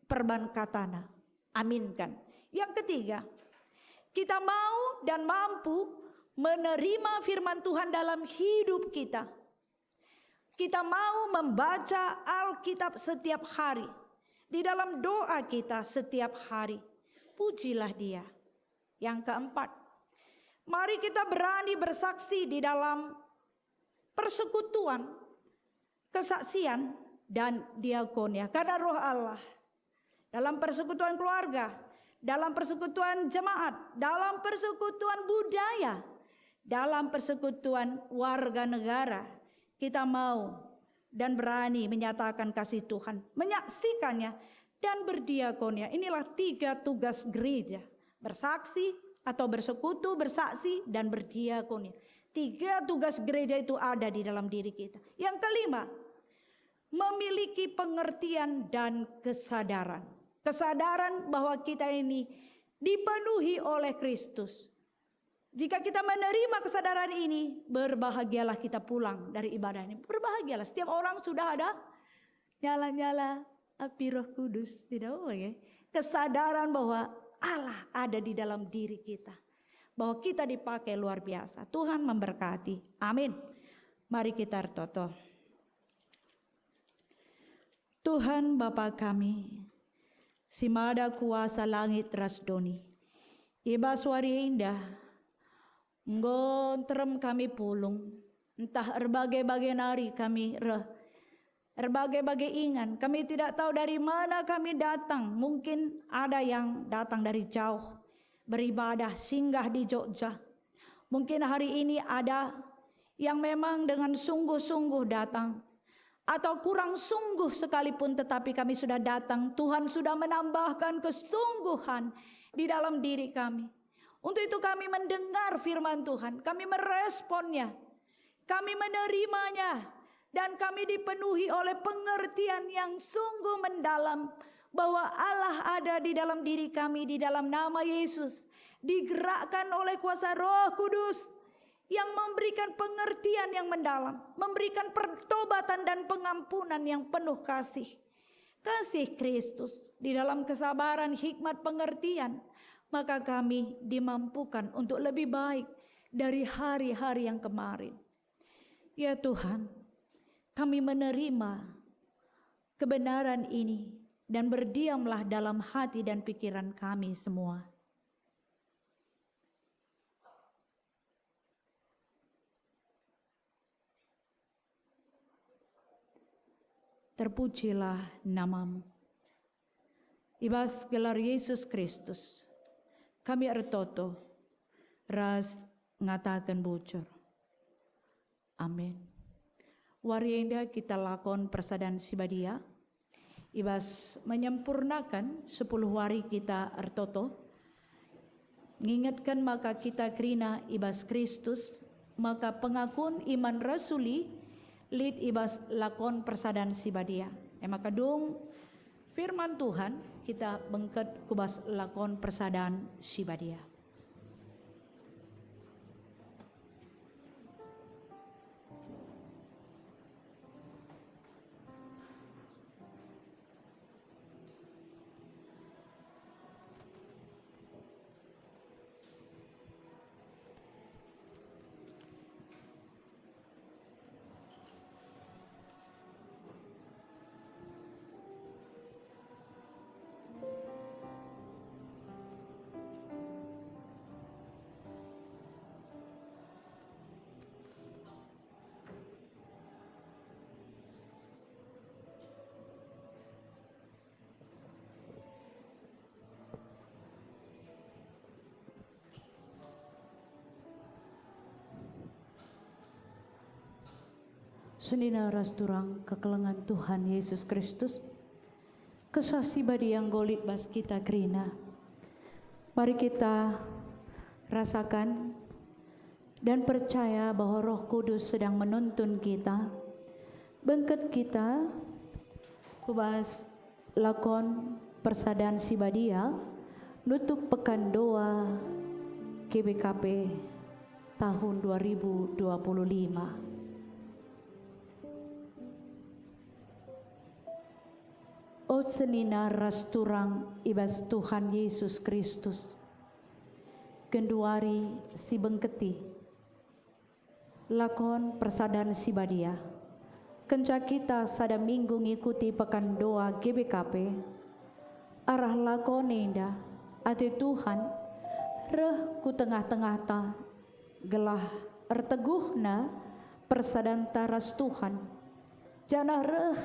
perban katana. Aminkan. Yang ketiga, kita mau dan mampu menerima firman Tuhan dalam hidup kita. Kita mau membaca Alkitab setiap hari, di dalam doa kita setiap hari. Pujilah Dia. Yang keempat, mari kita berani bersaksi di dalam persekutuan, kesaksian, dan diakonia. Karena Roh Allah, dalam persekutuan keluarga, dalam persekutuan jemaat, dalam persekutuan budaya, dalam persekutuan warga negara, kita mau dan berani menyatakan kasih Tuhan, menyaksikannya, dan berdiakonia. Inilah tiga tugas gereja: bersaksi atau bersekutu, bersaksi, dan berdiakonia. Tiga tugas gereja itu ada di dalam diri kita. Yang kelima, memiliki pengertian dan kesadaran. Kesadaran bahwa kita ini dipenuhi oleh Kristus. Jika kita menerima kesadaran ini, berbahagialah kita pulang dari ibadah ini. Berbahagialah. Setiap orang sudah ada nyala-nyala api Roh Kudus. Tidak apa, ya? Kesadaran bahwa Allah ada di dalam diri kita. Bahwa kita dipakai luar biasa. Tuhan memberkati. Amin. Mari kita ertoto. Tuhan Bapa kami, si mada kuasa langit ras doni, i bas wari enda enggo nterem kami pulung, ntah erbage-bage nari kami reh, erbage-bage ingan, kami tidak tahu dari mana kami datang, mungkin ada yang datang dari jauh, beribadah, singgah di Jogja. Mungkin hari ini ada yang memang dengan sungguh-sungguh datang, atau kurang sungguh sekalipun, tetapi kami sudah datang. Tuhan sudah menambahkan kesungguhan di dalam diri kami. Untuk itu kami mendengar firman Tuhan, kami meresponnya, kami menerimanya, Dan kami dipenuhi oleh pengertian yang sungguh mendalam bahwa Allah ada di dalam diri kami di dalam nama Yesus, digerakkan oleh kuasa Roh Kudus yang memberikan pengertian yang mendalam, memberikan pertobatan dan pengampunan yang penuh kasih. Kasih Kristus di dalam kesabaran, hikmat, pengertian, maka kami dimampukan untuk lebih baik dari hari-hari yang kemarin. Ya Tuhan, kami menerima kebenaran ini dan berdiamlah dalam hati dan pikiran kami semua. Terpujilah namamu. I bas gelar Yesus Kristus, kami ertoto ras ngataken bujur. Amin. Wari enda kita lakon persadan si badia. I bas menyempurnaken sepuluh wari kita ertoto, ngingetken maka kita kerina i bas Kristus, maka pengakun iman rasuli lit i bas lakon persadan si badia. E maka dung firman Tuhan kita bengket ku bas lakon persadan si badia. Senina ras turang kekelengen Tuhan Yesus Kristus, Kesah si Badia enggo lit bas kita kerina. Mari kita rasakan dan percaya bahwa Roh Kudus sedang menuntun kita. Bengket kita ku bas lakon persadan si badia nutup Pekan Doa G B K P tahun dua ribu dua puluh lima. O senina ras turang i bas Tuhan Yesus Kristus, genduari si bengketi lakon persadan si badia. Kenca kita sada minggu ngikuti Pekan Doa G B K P, arah lakon enda ate Tuhan reh ku tengah-tengahta gelah erteguhna persadanta ras Tuhan, janah reh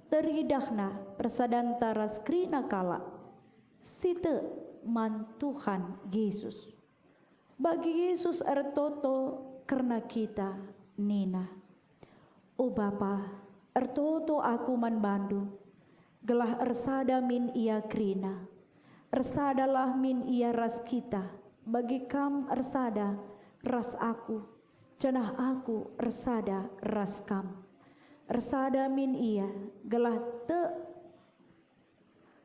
teridahna persadanta ras kerina kalak si tek man Tuhan Jesus. Bagi Jesus ertoto kerna kita nina, "O Bapa, ertoto Aku man bandu, gelah ersada min ia kerina. Ersadalah min ia ras kita, bagi kam ersada ras Aku, janah Aku ersada ras kam. Ersada min ia, gelah tek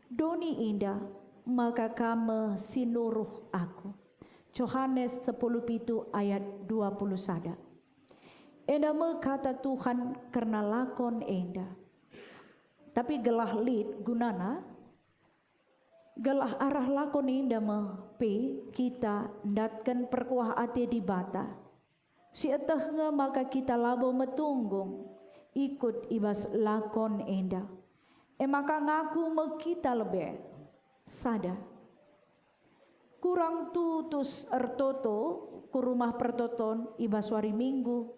doni enda, maka kam me si nuruh Aku." Johanes sepuluh pitu ayat dua puluh sada. Enda me kata Tuhan kerna lakon enda. Tapi gelah lit gunana, gelah arah lakon enda me pe kita ndatken perkuah ate Dibata. Sieteh nge maka kita labo metunggung ikut i bas lakon enda. E maka ngaku me kita lebe sada. Kurang tutus ertoto ku rumah pertoton i bas wari Minggu,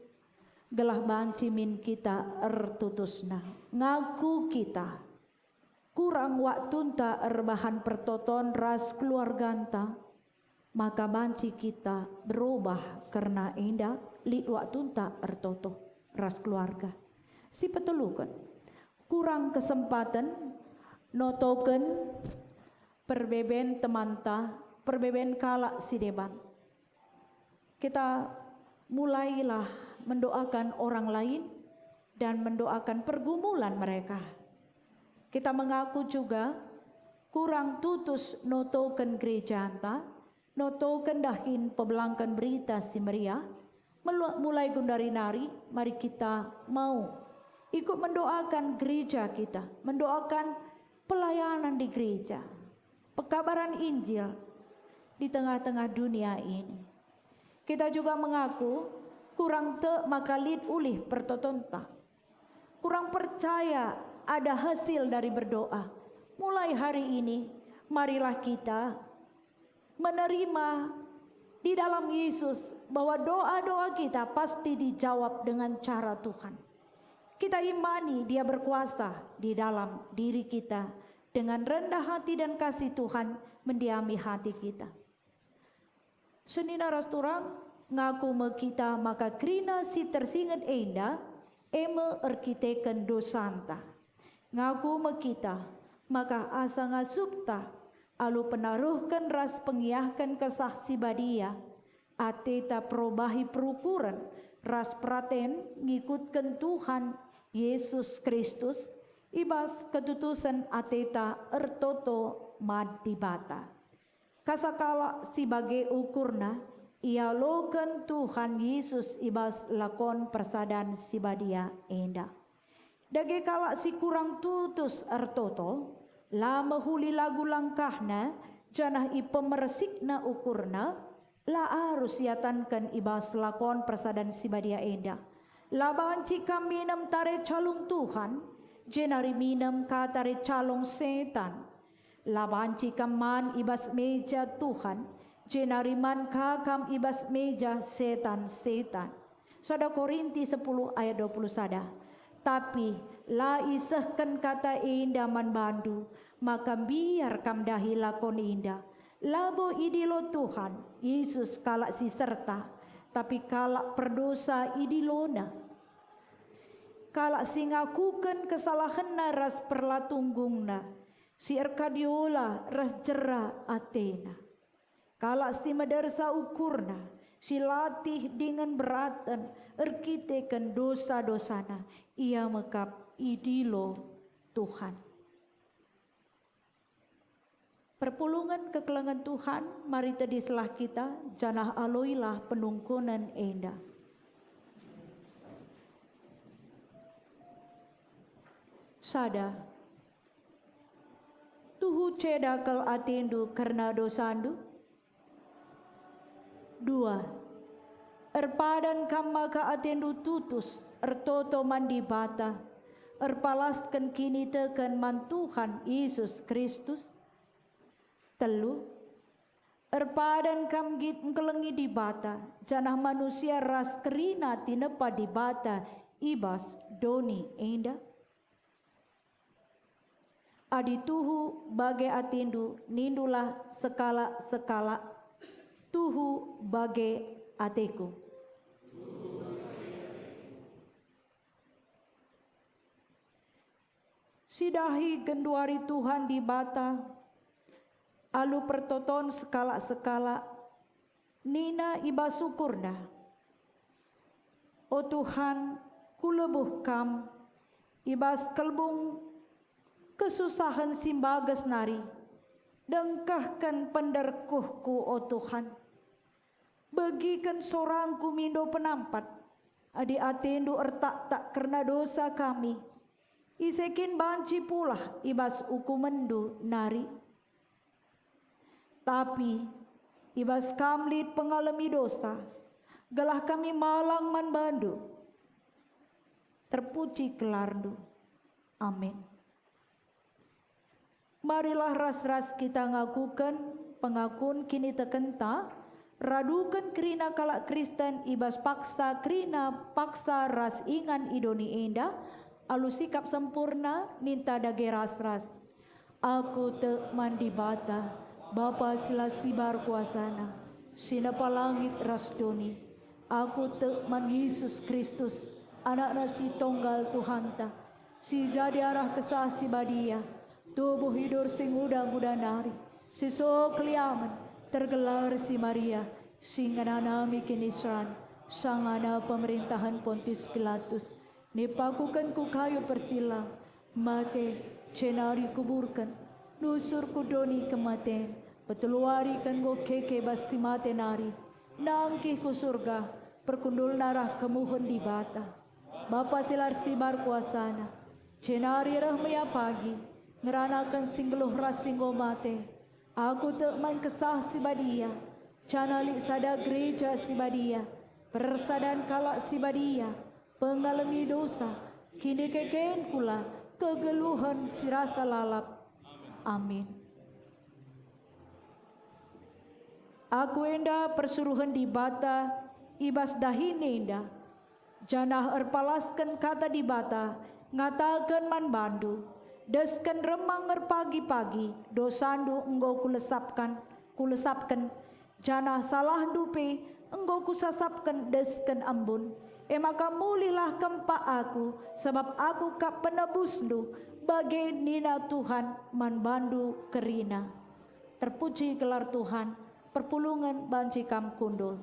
gelah banci min kita ertutusna. Ngaku kita kurang waktunta erbahan pertoton ras keluarganta, maka banci kita berubah kerna enda lit waktunta ertoto ras keluarga. Si peteluken, kurang kesempaten notoken perbeben temanta, perbeben kalak si deban. Kita mulailah mendoakan orang lain, dan mendoakan pergumulan mereka. Kita mengaku juga kurang tutus notoken gerejanta, notoken dahin pebelangken Berita Si Meriah. Melu-, mulai gundari nari, mari kita mau ikut mendoakan gereja kita, mendoakan pelayanan di gereja, pekabaran Injil di tengah-tengah dunia ini. Kita juga mengaku kurang tek maka lit ulih pertotonta, kurang percaya ada hasil dari berdoa. Mulai hari ini, marilah kita menerima di dalam Yesus bahwa doa-doa kita pasti dijawab dengan cara Tuhan. Kita imani Dia berkuasa di dalam diri kita. Dengan rendah hati dan kasih Tuhan mendiami hati kita. Senina ras turang, ngaku me kita maka kerina si tersinget enda, e me erkiteken dosanta. Ngaku me kita maka asa ngasupta alu penaruhken ras pengiahken Kesah Si Badia, ateta perobahi perukuren ras peraten ngikutken Tuhan Yesus Kristus, i bas ketutusen ateta ertoto man Dibata. Kasa kalak si bage ukurna ialoken Tuhan Yesus i bas lakon persadan si badia enda. Dage kalak si kurang tutus ertoto, la mehuli lagu langkahna, janah ipemersikna ukurna, la arus iatanken i bas lakon persadan si badia enda. La banci kam minem tare calung Tuhan, jenari minem ka tare calung setan. La banci kam man i bas meja Tuhan, jenari man ka kam i bas meja setan-setan. Sada Korinti sepuluh ayat dua puluh sada. Tapi la isehken kata enda man bandu, maka mbiar kam dahi lakon enda. Labo idilo Tuhan Yesus kalak si serta, tapi kalak perdosa idiloNa. Kalak si ngakuken kesalahenna ras perlatunggungna, si erkadiola ras jera atena. Kalak si medersa ukurna, si latih dingen beraten erkiteken dosa-dosana, ia me kap idilo Tuhan. Perpulungen kekelengen Tuhan, mari tedislah kita, janah aloilah penungkunen enda. Sada. Tuhu ceda kal atendu kerna dosandu? Dua. Erpadan kam maka atendu tutus, ertoto man Dibata, erpalasken kiniteken man Tuhan Yesus Kristus? Telu. Erpadan kam nggit ngkelengi Dibata, janah manusia ras kerina tinepa Dibata i bas doni enda? Adi tuhu bage atendu, nindulah sekalak-sekalak, "Tuhu bage ateku." Sidahi genduari Tuhan Dibata, alu pertoton sekalak-sekalak, nina i bas ukurna, "O Tuhan, kulebuh Kam, i bas kelbung kesusahen si mbages nari, dengkehken penderkuhku, o Tuhan. Begiken sorangku mindo penampat, adi atendu ertaktak kerna dosa kami, ise kin banci pulah i bas ukumenndu nari? Tapi i bas Kam lit pengalemi dosa, gelah kami malang man bandu. Terpuji gelarndu. Amin." Marilah ras-ras kita ngakuken pengakun kinitekenta, raduken kerina kalak Kristen i bas paksa kerina paksa ras ingan i doni enda, alu sikap sempurna ninta dage ras-ras. Aku tek man Dibata, Bapa si la sibar kuasana, si nepa langit ras doni. Aku tek man Yesus Kristus, Anakna si Tonggal Tuhanta, si jadi arah Kesah Si Badia, tubuh idur si nguda-nguda nari, si so keliamen, tergelar si Maria, si ngenanami kiniseran, sangana pemerintahen Pontius Pilatus, Nipakuken ku kayu persilang, mate, jenari kuburken, nusur ku doni kematen, peteluariken enggo keke bas si mate nari, nangkih ku Surga, perkundulna rah kemuhen Dibata, Bapa si la ersibar kuasana. Jenari reh me ia pagi, ngeranaken si nggeluh ras si enggo mate. Aku tek man Kesah Si Badia, janah lit sada gereja si badia, persadan kalak si badia, pengalemi dosa, kinikeken kula, kegeluhen si rasa lalap. Amin. Aku enda persuruhen Dibata i bas dahin enda, janah erpalasken Kata Dibata ngataken man bandu, desken remang erpagi-pagi dosandu enggo kulesapkan, kulesapken, janah salahndu pe enggo kusasapken desken embun. E maka mulihlah kempak Aku, sabap Aku kap penebusndu, bage nina Tuhan man bandu kerina. Terpuji gelar Tuhan, perpulungen banci kam kundul.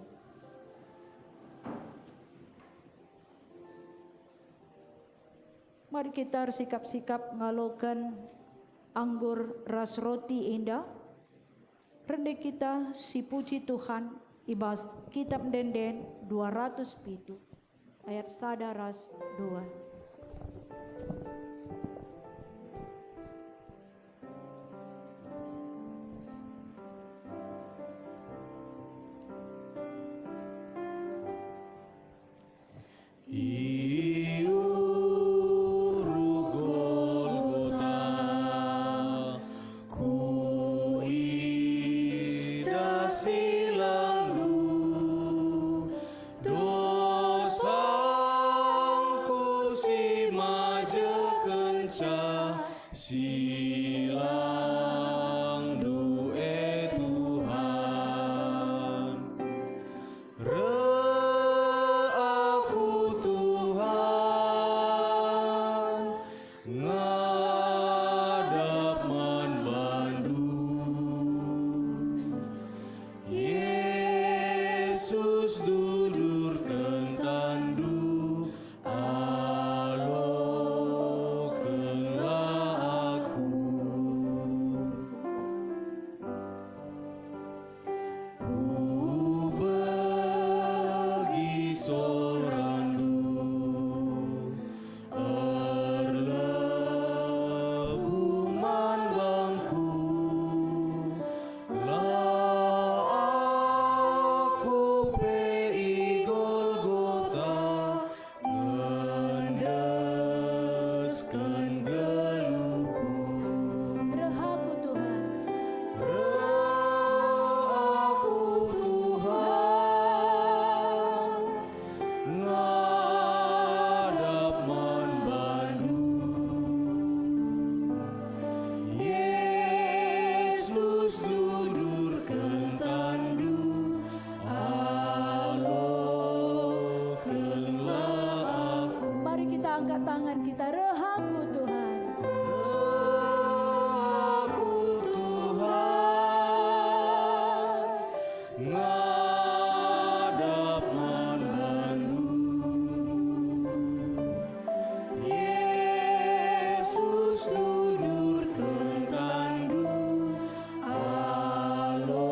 Mari kita ersikap-sikap ngaloken anggur ras roti enda. Rende kita sipuji Tuhan i bas Kitab Ende-enden dua ratus pitu, ayat sada ras dua. I Uruk Golgota, kuidah silangndu, dosangku si majekenca, silangndu, e Tuhan. Reh aku, Tuhan, ngadap man bandu. Yesus, dudurken tanNdu, alokenlah aku. Kupergi soranNdu, erlebuh man bangku, la aku pe i Golgota, ngendesken geluhku. Reh aku, Tuhan. Reh aku, Tuhan, ngadap man bandu. Yesus, dudurken tanNdu, alokenlah aku. Mari kita angkat tangan kita, reh aku, Tuhan. Reh aku, Tuhan, ngadap man bandu. Yesus, dudurken tanNdu, alokenlah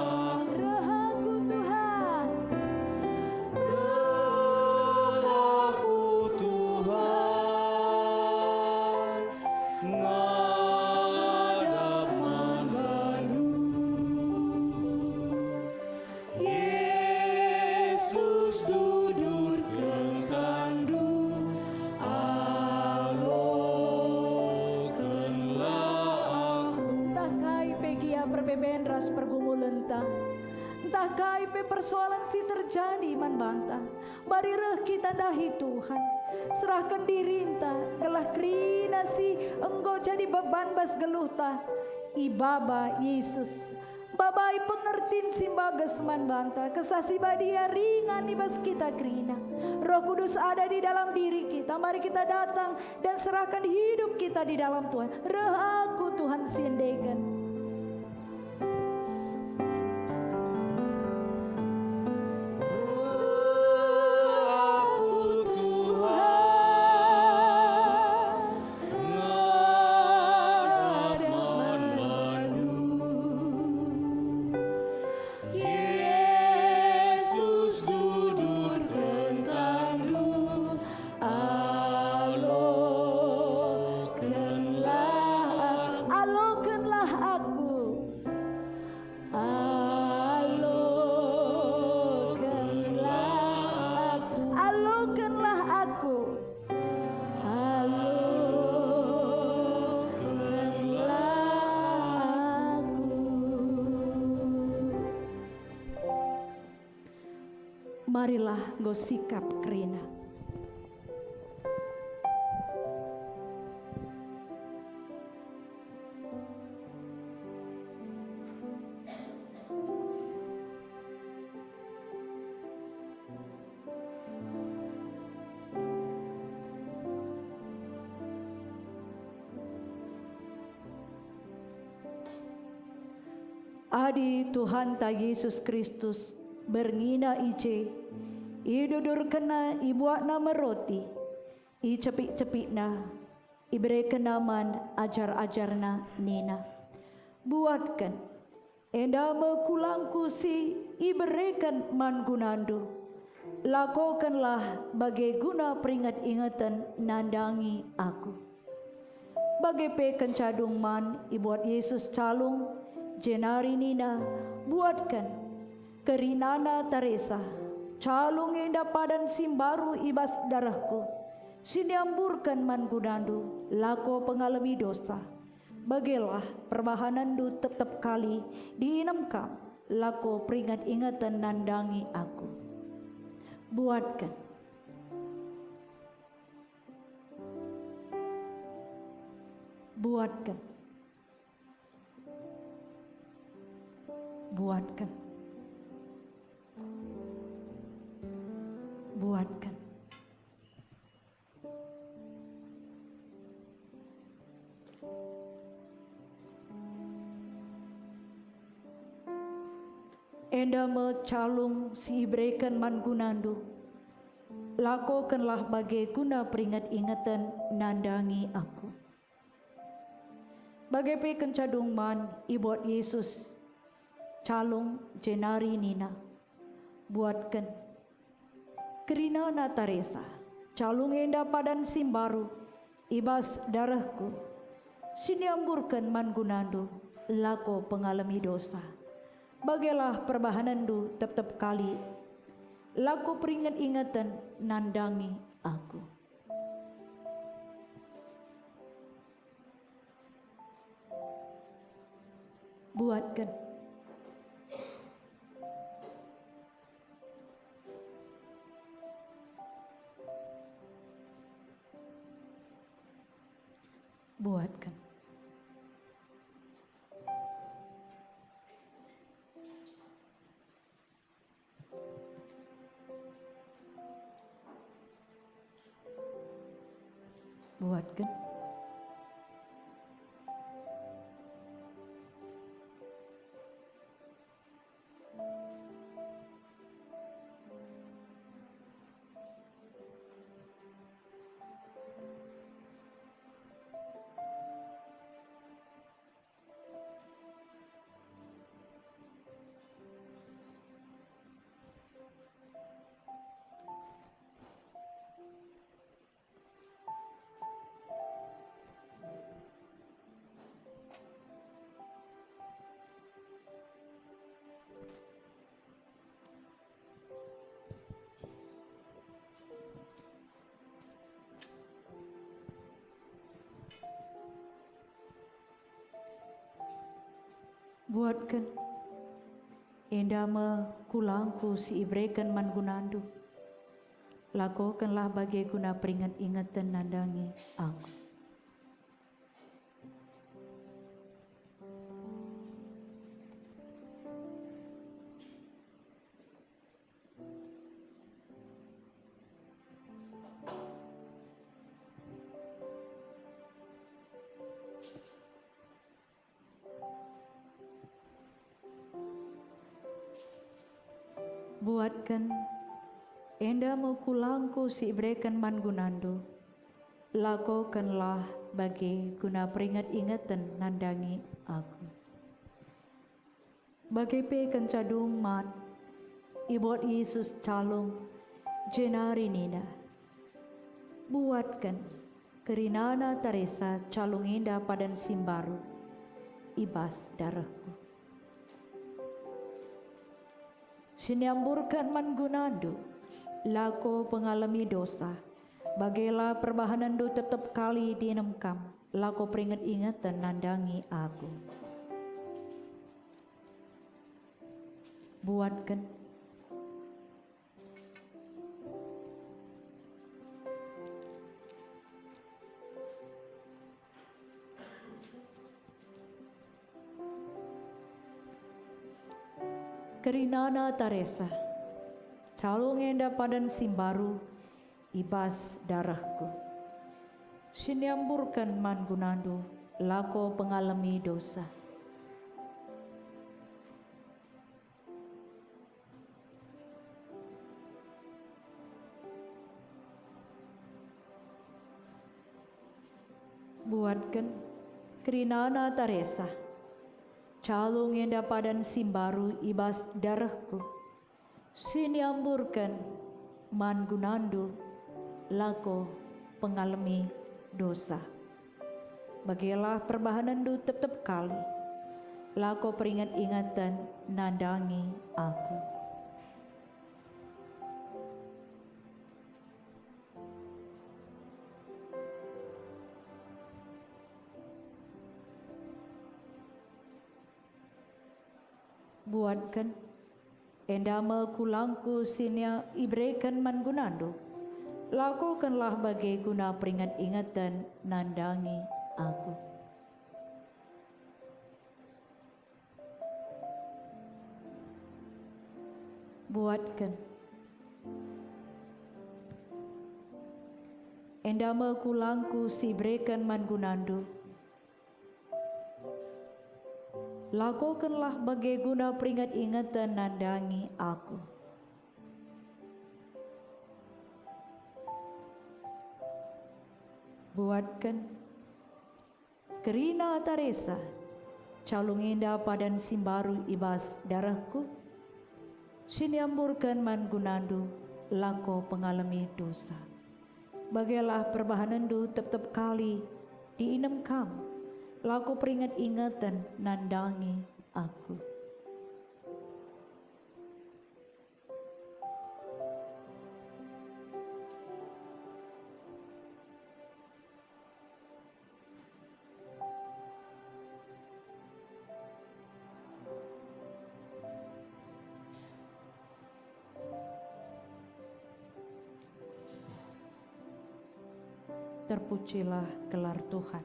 aku. Reh aku, Tuhan. Reh aku, Tuhan, ngadap man bandu. Yesus, dudurken tanNdu, alokenlah aku. Ntah kai pe gia perbeben ras pergumulenta, ntah kai pe persoalen si terjadi man banta, mari reh kita ndahi Tuhan, serahken dirinta, gelah kerina si enggo jadi beban bas geluhta ibaba Yesus. Babai pengertin si mbages man banta, Kesah Si Badia ringan i bas kita kerina. Roh Kudus ada di dalam diri kita. Mari kita datang dan serahkan hidup kita di dalam Tuhan. Reh aku, Tuhan, siendeken. Marilah enggo sikap kerina. Adi Tuhanta Jesus Kristus berngiNa i je, idudurkenNa, ibuatNa me roti, icepik-cepikNa, iberekenNa man ajar-ajarNa nina, "Buatken, enda me kulangKu si ibereken man gunandu. Lakokenlah bage guna peringet-ingeten nandangi Aku." Bage pe kenca dung man, ibuat Jesus calung, jenari nina, "Buatken, kerinana taresa, calung enda padan si mbaru i bas darehKu, si niamburken man gunandu, lako pengalemi dosa. Bagelah perbahanenndu tep-tep kali diinem kam, lako peringet-ingeten nandangi Aku. Buatken." Buatken. Buatken. Buatken. Enda me calung si ibereken man gunandu. Lakokenlah bage guna peringet-ingeten nandangi Aku. Bage pe kenca dung man, ibuat Jesus calung jenari nina, "Buatken, kerinana taresa, calung enda padan si mbaru i bas darehKu, si niamburken man gunandu, lako pengalemi dosa. Bagelah perbahanenndu tep-tep kali, lako peringet-ingeten nandangi Aku." Buatken. Buatken. Buatken. Buatken, enda me kulangKu si ibereken man gunandu. Lakokenlah bage guna peringet-ingeten nandangi Aku. Buatken, enda me kulangKu si ibereken man gunandu. Lakokenlah bage guna peringet-ingeten nandangi Aku. Bage pe kenca dung man, ibuat Jesus calung, jenari nina, "Buatken, kerinana taresa calung enda padan si mbaru i bas darehKu, si niamburken man gunandu, lako pengalemi dosa, bagelah perbahanenndu tep-tep kali diinem kam, lako peringet-ingeten nandangi Aku." Buatken. Kerinana Taresa, calung enda padan si mbaru i bas darehku, si niamburken man gunandu, lako pengalemi dosa. Buatken kerinana Taresa, calung enda padan si mbaru i bas darehku, si niamburken man gunandu, lako pengalemi dosa. Bagelah perbahanenndu tep-tep kali, lako peringet-ingeten nandangi aku. Buatken, enda me kulangku si nia ibereken man gunandu. Lakokenlah bage guna peringet-ingeten nandangi aku. Buatken. Enda me kulangku si ibereken man gunandu. Lakokenlah bage guna peringet-ingeten nandangi aku. Buatken. Kerina Taresa, calung enda padan si mbaru i bas darehku, si niamburken man gunandu, lako pengalemi dosa. Bagelah perbahanenndu tep-tep kali diinem kam, lako peringet-ingeten nandangi aku. Terpujilah gelar Tuhan.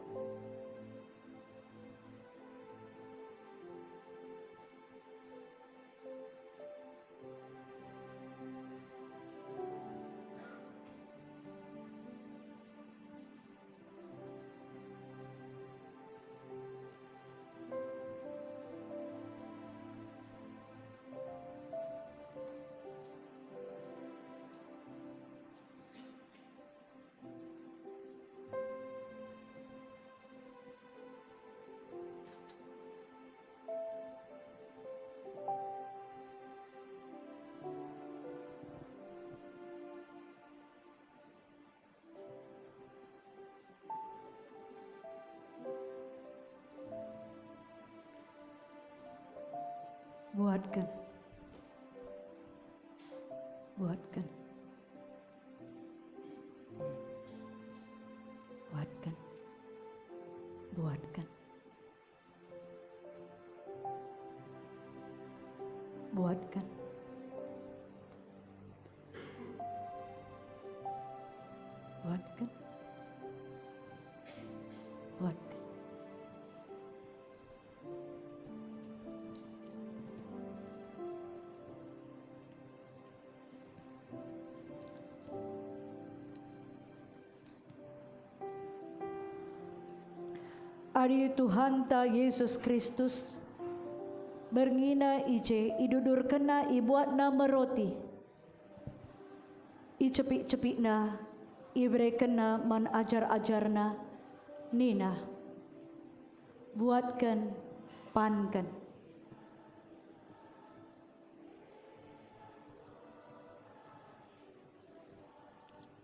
Buatken. Buatken. Buatken. Buatken. Buatken. Buatken. Buatken. Adi Tuhanta Jesus Kristus, berngina i je idudurkenNa, ibuatNa me roti, icepik-cepikNa, iberekenNa man ajar-ajarNa, nina, "Buatken, panken.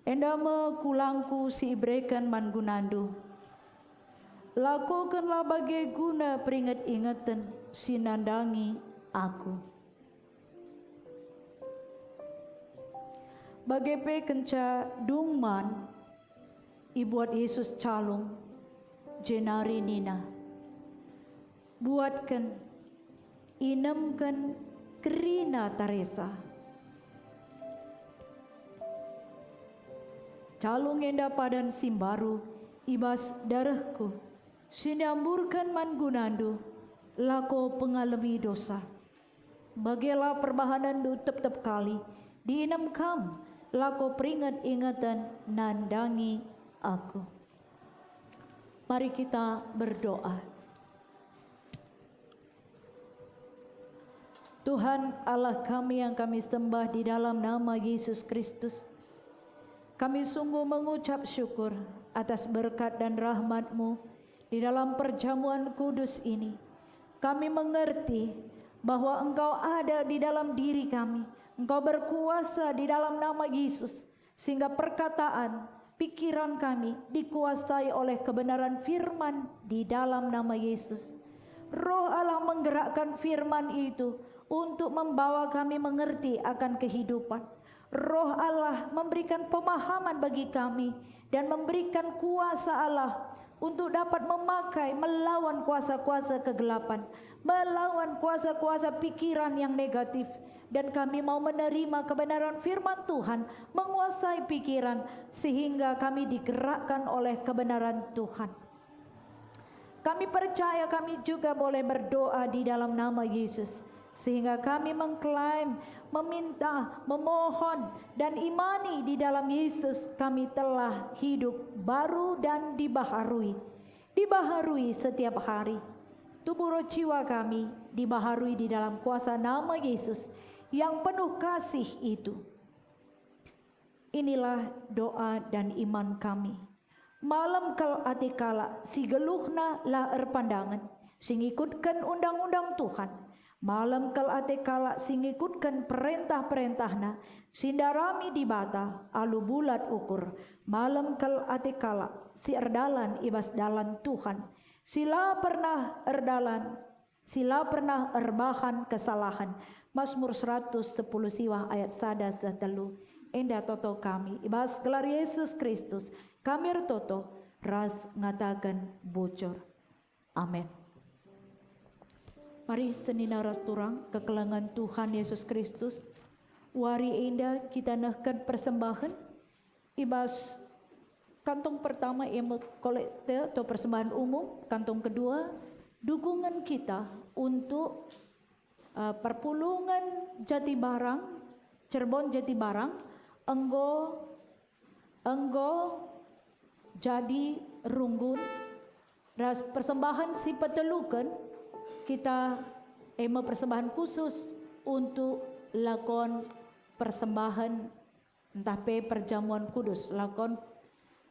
Enda me kulangku si ibereken man gunandu. Lakokenlah bage guna peringet-ingeten si nandangi aku." Bage pe kenca dung man, ibuat Jesus calung, jenari nina, "Buatken, inemken kerina Taresa. Calung enda padan si mbaru i bas darehku, si niamburken man gunandu, lako pengalemi dosa. Bagelah perbahanenndu tep-tep kali, diinem kam, lako peringet-ingeten nandangi Aku. Mari kita berdoa. Tuhan Allah kami yang kami sembah di dalam nama Yesus Kristus, kami sungguh mengucap syukur atas berkat dan rahmat-Mu di dalam perjamuan kudus ini. Kami mengerti bahwa Engkau ada di dalam diri kami, Engkau berkuasa di dalam nama Yesus, sehingga perkataan, pikiran kami dikuasai oleh kebenaran firman di dalam nama Yesus. Roh Allah menggerakkan firman itu untuk membawa kami mengerti akan kehidupan. Roh Allah memberikan pemahaman bagi kami dan memberikan kuasa Allah untuk dapat memakai melawan kuasa-kuasa kegelapan, melawan kuasa-kuasa pikiran yang negatif. Dan kami mau menerima kebenaran firman Tuhan menguasai pikiran, sehingga kami digerakkan oleh kebenaran Tuhan. Kami percaya kami juga boleh berdoa di dalam nama Yesus, sehingga kami mengklaim, meminta, memohon, dan imani di dalam Yesus kami telah hidup baru dan dibaharui. Dibaharui setiap hari. Tubuh roh jiwa kami dibaharui di dalam kuasa nama Yesus yang penuh kasih itu. Inilah doa dan iman kami. Malem kal ate kalak si geluhna la erpandangen, si ngikutken undang-undang Tuhan. Malem kal ate kalak si ngikutken perentah-perentahNa, si ndarami Dibata alu bulat ukur. Malem kal ate kalak si erdalan i bas dalan Tuhan, si la pernah erdalan, si la pernah erbahan kesalahen. Mazmur seratus sepuluh siwah ayat sada seh telu. Enda toto kami, i bas gelar Yesus Kristus, kami ertoto ras ngataken bujur. Amin. Mari senina ras turang kekelengen Tuhan Yesus Kristus. Wari enda kita nehken persembahen i bas kantong pertama, e me kolekte atau persembahan umum, kantong kedua, dukungen kita untuk, eh, perpulungen Jatibarang, Cirebon Jatibarang, enggo enggo jadi runggun ras persembahen si peteluken kita, e me persembahen khusus untuk lakon persembahen ntah pe perjamuan kudus, lakon,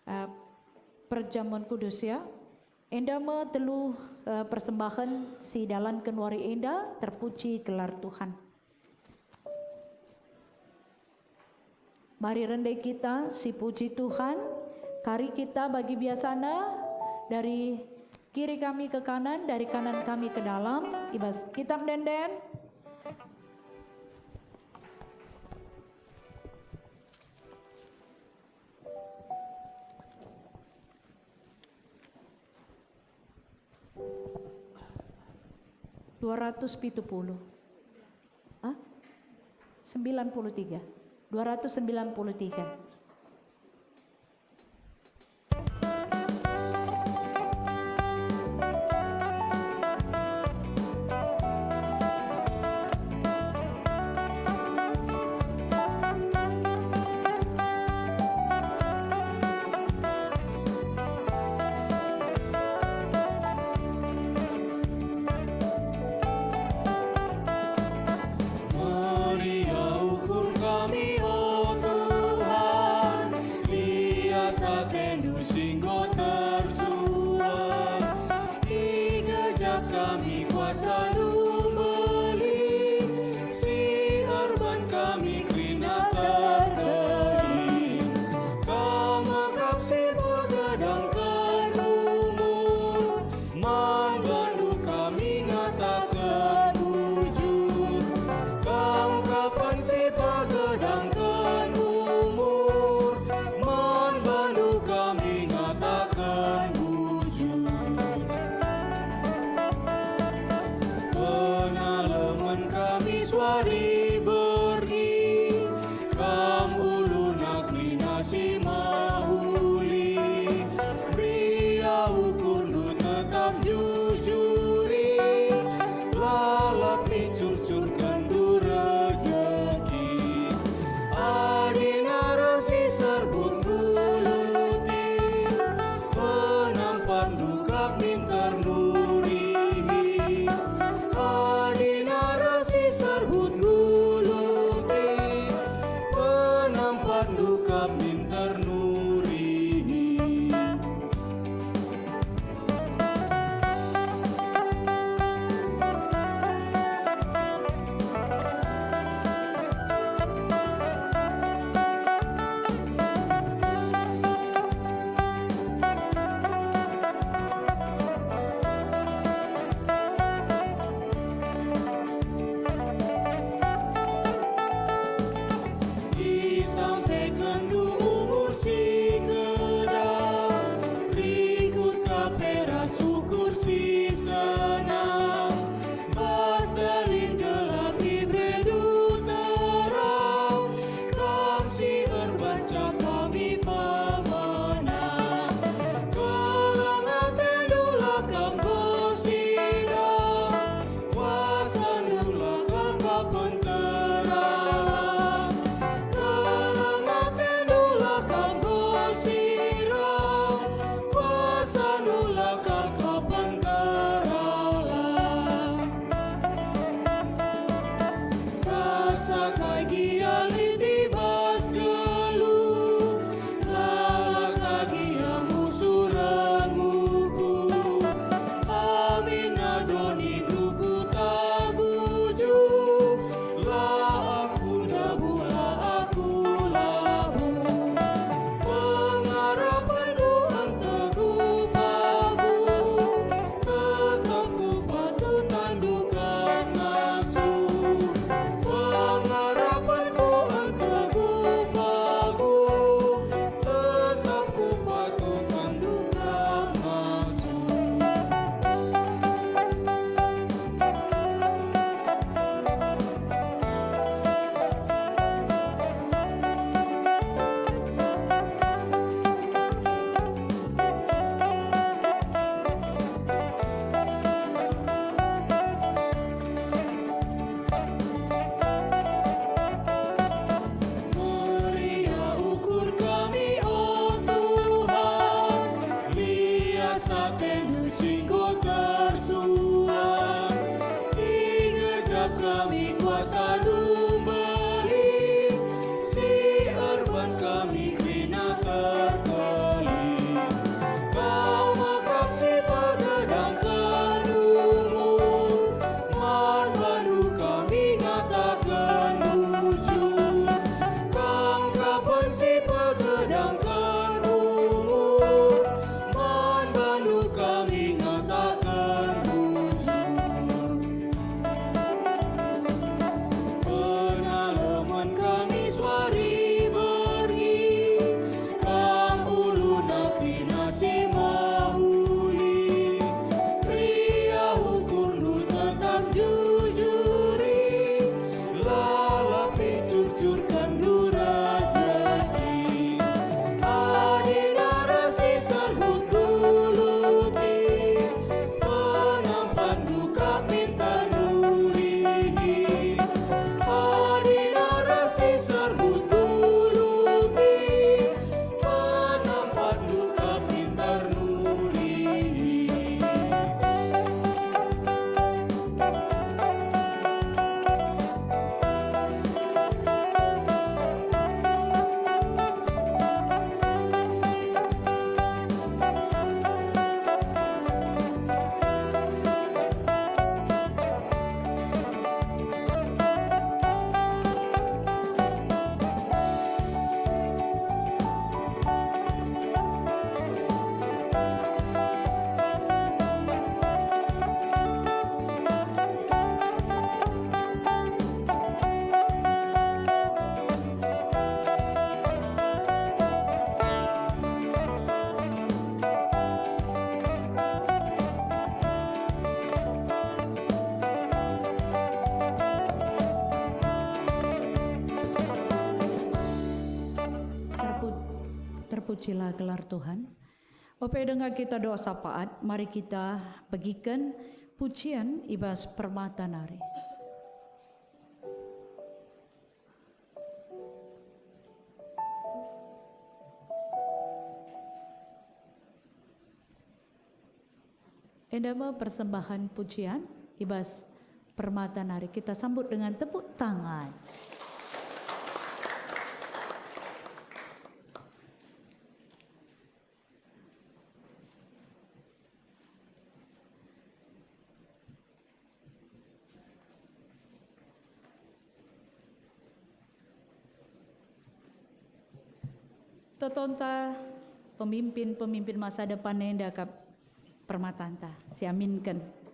eh, perjamuan kudus, ya. Enda me telu, eh, persembahen si dalanken wari enda, terpuji gelar Tuhan. Mari rende kita sipuji Tuhan. Kari kita bagi biasana dari kiri kami ke kanan, dari kanan kami ke dalam, i bas Kitab Ende-enden. Dua ratus pitu puluh. Hah? Sembilan puluh tiga. Dua ratus sembilan puluh tiga. Meriah ukur kami, o Tuhan, lias ateNdu si enggo tersuah. Igejap kami kuasaNdu mbelin, si erban kami kerina terkelin. Kam akap si pegedangken umur, man bandu kami ngataken bujur. Kam kapan si pegedangken umur, man bandu kami ngataken bujur. Pujilah gelar Tuhan. Ope denga kita doa sapaat, mari kita begiken pujian i bas permata nari. Enda me persembahan pujian i bas permata nari, kita sambut dengan tepuk tangan. Totonta pemimpin-pemimpin masa depan enda kap permatanta, siaminken.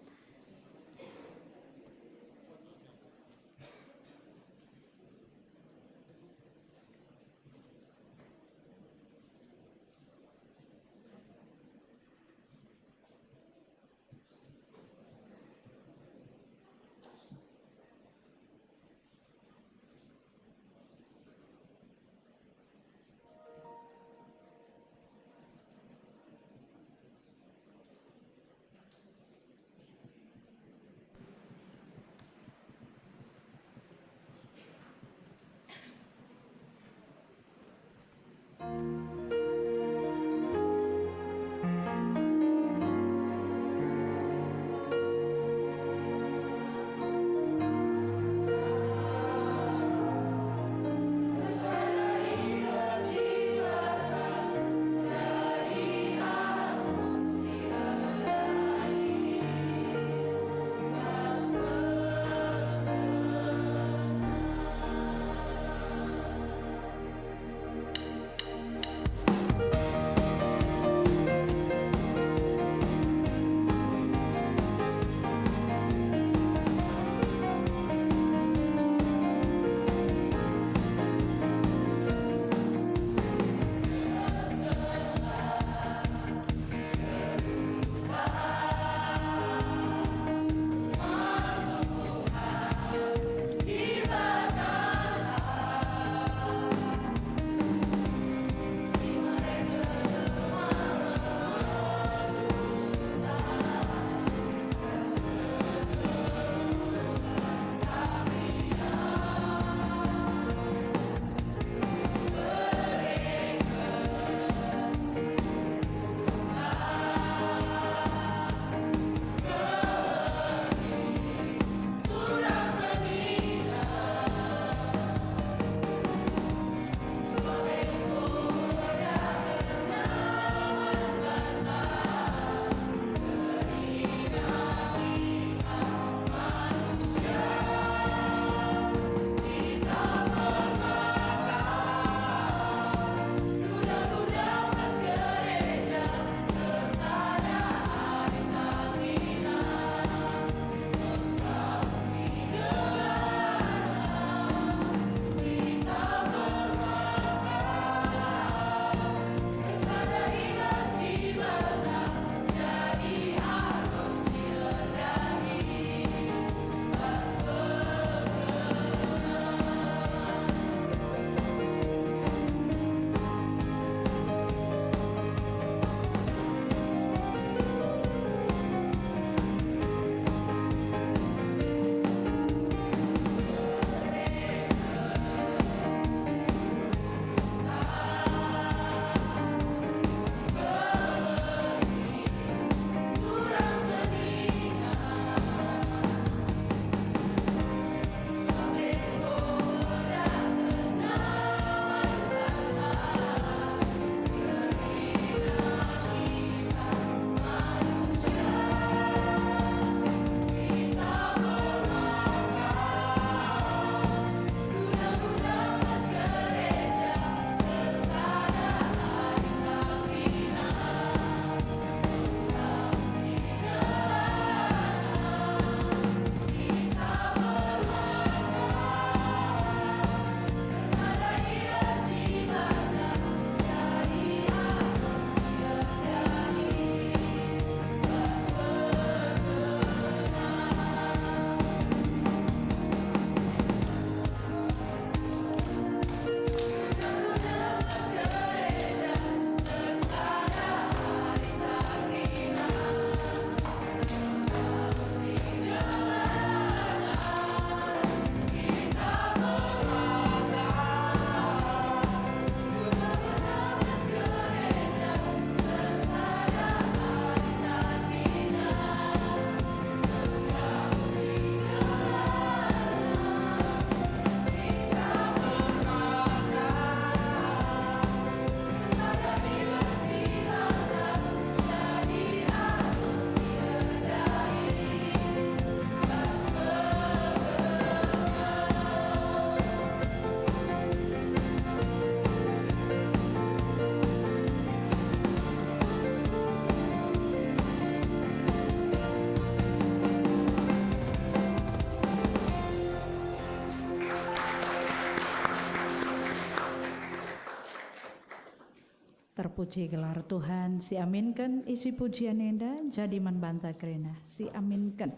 Puji gelar Tuhan, siaminken isi pujian enda jadi man banta kerina, siaminken.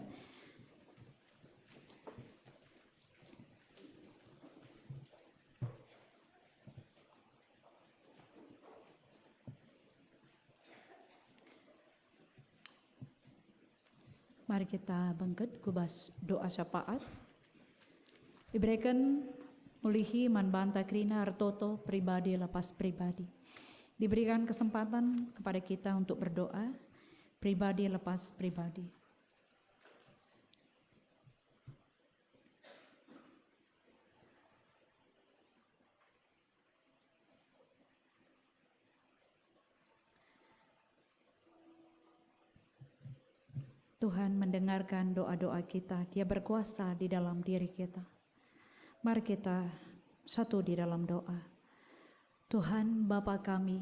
Mari kita bengket ku bas doa syafaat. Ibereken mulihi man banta kerina ertoto pribadi lepas pribadi. Diberikan kesempatan kepada kita untuk berdoa pribadi lepas pribadi. Tuhan mendengarkan doa-doa kita, Dia berkuasa di dalam diri kita. Mari kita satu di dalam doa. Tuhan, Bapa kami,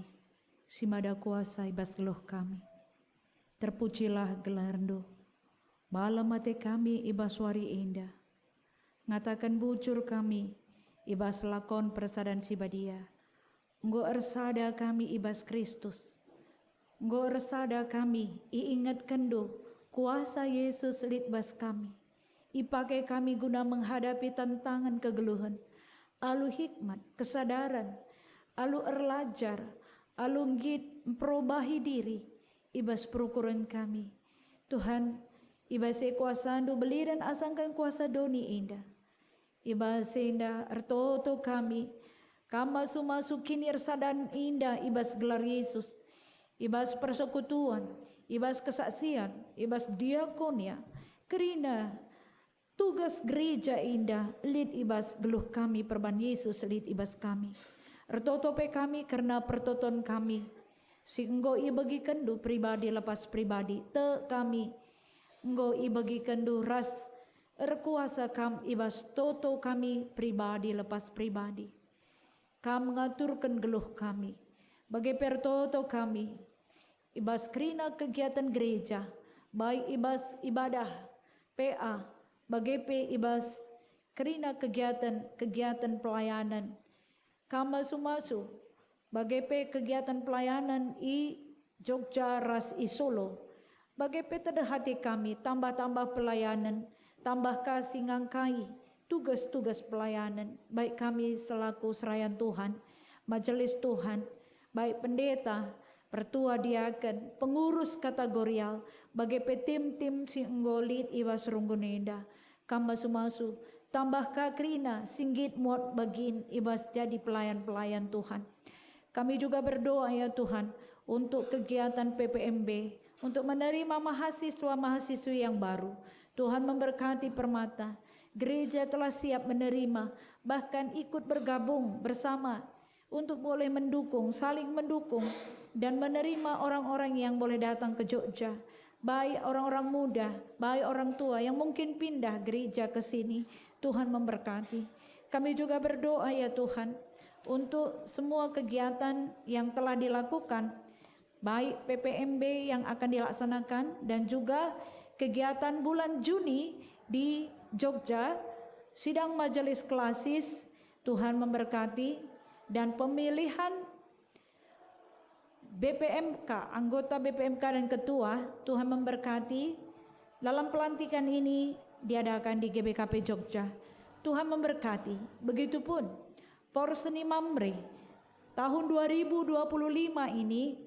si mada kuasa i bas geluh kami, terpujilah gelarNdu. Malem ate kami i bas wari enda. Ngataken bujur kami i bas lakon persadan si badia. Enggo ersada kami i bas Kristus. Enggo ersada kami iingetkenndu kuasa Yesus lit bas kami. Ipake kami guna menghadapi tantangen kegeluhen, alu hikmat, kesadaren, alu erlajar, alu nggit mperobahi diri i bas perukuren kami. Tuhan, i bas e kuasandu beliren asangken kuasa doni enda. I bas enda ertoto kami, kam masu-masu kiniersadan enda i bas gelar Yesus, i bas persekutuan, i bas kesaksian, i bas diakonia, kerina tugas gereja enda lit i bas geluh kami perban Yesus lit i bas kami. Ertoto pe kami kerna pertoton kami, si enggo ibegikenndu pribadi lepas pribadi, tek kami enggo ibegikenndu ras erkuasa kam i bas toto kami pribadi lepas pribadi. Kam ngaturken geluh kami, bage pe ertoto kami i bas kerina kegiatan gereja, baik i bas ibadah P A, bage pe i bas kerina kegiatan-kegiatan pelayanan. Kam masu-masu, bage pe kegiatan pelayanan i Jogja ras i Solo. Bage pe tedeh ate kami tambah-tambah pelayanan, tambah ka si ngangkai tugas-tugas pelayanan, baik kami selaku serayan Tuhan, majelis Tuhan, baik pendeta, pertua diaken, pengurus kategorial, bage pe tim-tim si enggo lit i bas runggun enda. Kam masu-masu, tambah ka kerina si nggit muat bagin i bas jadi pelayan-pelayan Tuhan. Kami juga berdoa, ya Tuhan, untuk kegiatan P P M B, untuk menerima mahasiswa-mahasiswi yang baru. Tuhan memberkati Permata. Gereja telah siap menerima, bahkan ikut bergabung bersama untuk boleh mendukung, saling mendukung, dan menerima orang-orang yang boleh datang ke Jogja, baik orang-orang muda, baik orang tua yang mungkin pindah gereja ke sini. Tuhan memberkati. Kami juga berdoa, ya Tuhan, untuk semua kegiatan yang telah dilakukan, baik P P M B yang akan dilaksanakan dan juga kegiatan bulan Juni di Jogja, sidang majelis klasis. Tuhan memberkati, dan pemilihan B P M K, anggota B P M K dan ketua. Tuhan memberkati dalam pelantikan ini diadakan di G B K P Jogja. Tuhan memberkati. Begitupun Porseni Mamre tahun dua ribu dua puluh lima ini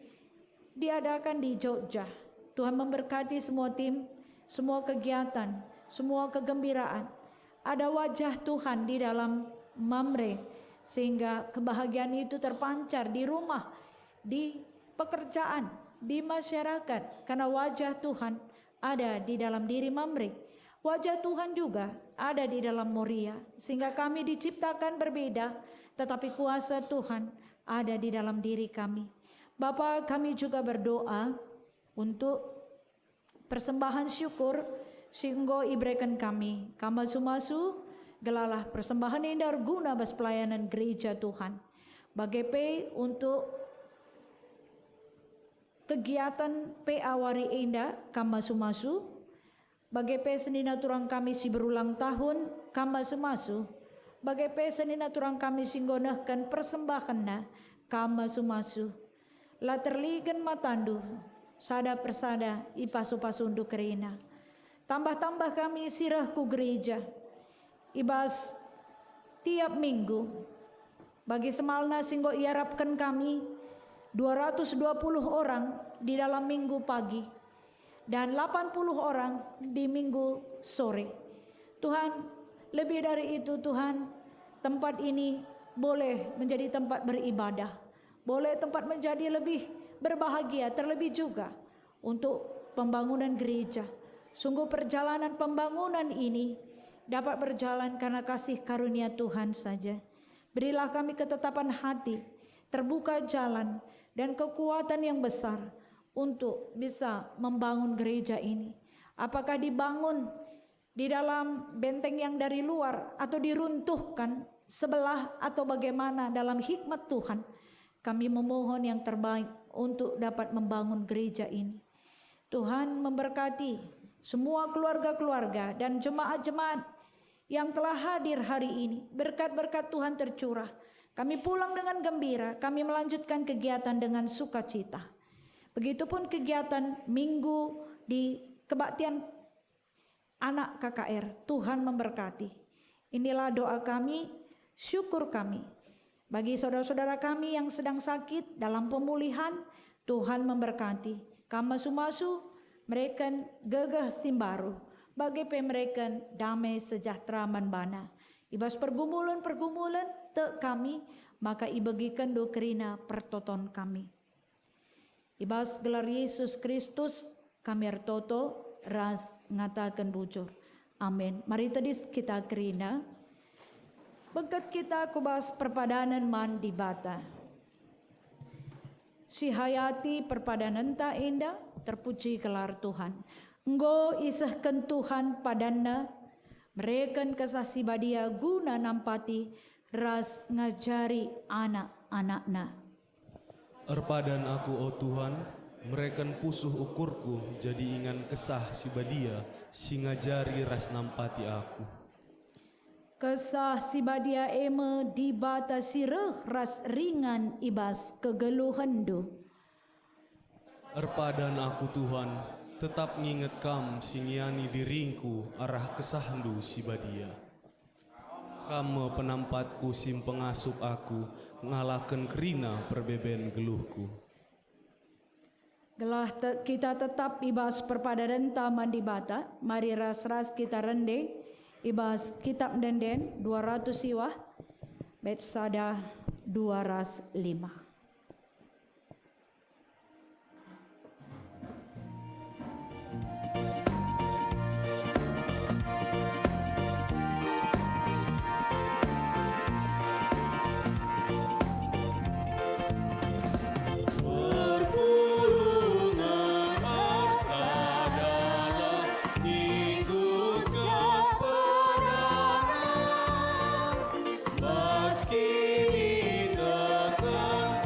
diadakan di Jogja. Tuhan memberkati semua tim, semua kegiatan, semua kegembiraan. Ada wajah Tuhan di dalam Mamre, sehingga kebahagiaan itu terpancar di rumah, di pekerjaan, di masyarakat, karena wajah Tuhan ada di dalam diri Mamre. Wajah Tuhan juga ada di dalam Moria, sehingga kami diciptakan berbeda, tetapi kuasa Tuhan ada di dalam diri kami. Bapa, kami juga berdoa untuk persembahan syukur si enggo ibereken kami. Kam masu-masu, gelalah persembahan enda erguna bas pelayanan gereja Tuhan. Bage pe untuk kegiatan P A wari enda, kam masu-masu. Bage pe senina turang kami si berulang tahun, kam masu-masu. Bage pe senina turang kami si enggo nehken persembahenna, kam masu-masu. La terligen matandu, sada persada ipasu-pasundu kerina. Tambah-tambah kami si reh ku gereja, i bas tiap minggu. Bagi Smyrna si enggo iarapken kami, dua ratus dua puluh orang di dalam minggu pagi, dan lapan puluh orang di minggu sore. Tuhan, lebih dari itu, Tuhan, tempat ini boleh menjadi tempat beribadah, boleh tempat menjadi lebih berbahagia, terlebih juga untuk pembangunan gereja. Sungguh perjalanan pembangunan ini dapat berjalan karena kasih karunia Tuhan saja. Berilah kami ketetapan hati, terbuka jalan, dan kekuatan yang besar untuk bisa membangun gereja ini. Apakah dibangun di dalam benteng yang dari luar atau diruntuhkan sebelah atau bagaimana dalam hikmat Tuhan, kami memohon yang terbaik untuk dapat membangun gereja ini. Tuhan memberkati semua keluarga-keluarga dan jemaat-jemaat yang telah hadir hari ini. Berkat-berkat Tuhan tercurah. Kami pulang dengan gembira, kami melanjutkan kegiatan dengan sukacita. Begitupun kegiatan minggu di kebaktian anak K K R. Tuhan memberkati. Inilah doa kami, syukur kami. Bagi saudara-saudara kami yang sedang sakit dalam pemulihan, Tuhan memberkati. Kam masu-masu, mereken gegeh si mbaru, bage pe mereken dame sejahtera man bana. I bas pergumulen-pergumulen tek kami, maka ibegikenndu kerina pertoton kami. I bas gelar Yesus Kristus kami ertoto ras ngataken bujur. Amin. Mari tedis kita kerina. Bengket kita ku bas perpadanen man Dibata. Sihayati perpadanenta enda, terpuji gelar Tuhan. Enggo isehken Tuhan padanNa, mereken Kesah Si Badia guna nampati ras ngajari anak-anakNa. Erpadan aku, o Tuhan, mereken pusuh ukurku jadi ingan Kesah Si Badia si ngajari ras nampati aku. Kesah Si Badia e me Dibata si reh ras ringan i bas kegeluhenndu. Erpadan aku, Tuhan, tetap nginget Kam si ngiani diringku arah KesahNdu Si Badia. Kam me penampatku si mpengasup aku ngalaken kerina perbeben geluhku. Gelah te-, kita tetap i bas perpadanenta man Dibata, mari ras-ras kita rende i bas Kitab Ende-enden dua ratus siwah, bait sada, dua ras lima. Perpulungen ersadalah ngikut keperanan, meski diteken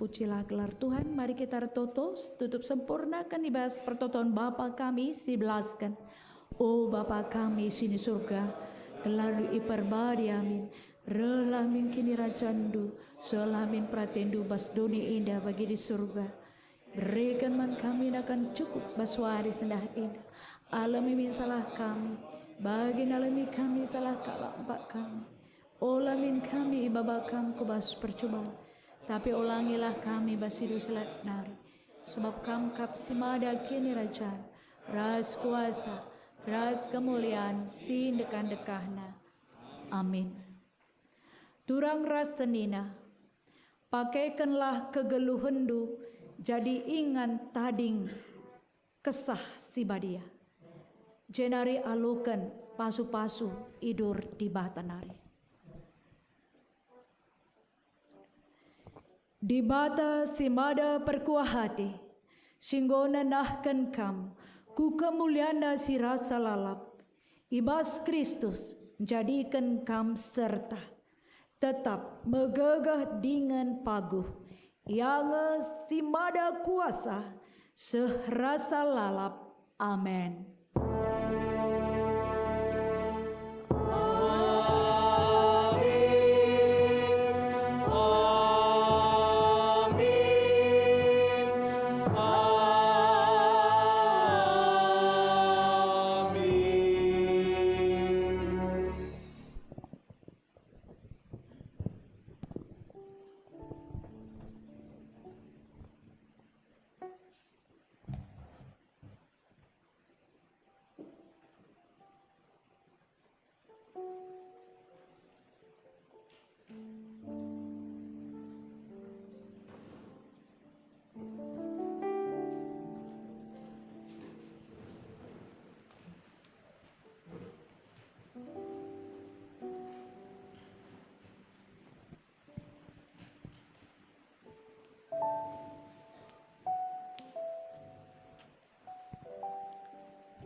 Pujilah gelar Tuhan, mari kita ertoto, tutup sempurnaken i bas pertoton Bapa kami si belasken. O Bapa kami si ni Surga, gelarNdu iperbadia min, rehlah min kinirajanNdu, sehlah min peratenNdu bas doni enda bagi di Surga. Beriken man kami nakan cukup bas wari sendah enda. Alemi min salah kami, bagi nalemi kami salah kalak empak kami. Ola min kami ibaba Kam ku bas percuban, tapi olangilah kami bas si dosa nari, sebab Kam kap si mada kinirajan, ras kuasa, ras kemulian si ndekah-ndekahna. Amin. Turang ras senina, pakekenlah kegeluhenndu jadi ingan tading Kesah Si Badia, jenari aloken pasu-pasu i dur Dibata nari. Dibata si mada perkuah ate, si enggo nenahken kam ku kemulianNa si rasa lalap, i bas Kristus njadiken kam serta tetap megegeh dingen paguh. Ia nge si mada kuasa seh rasa lalap. Amen.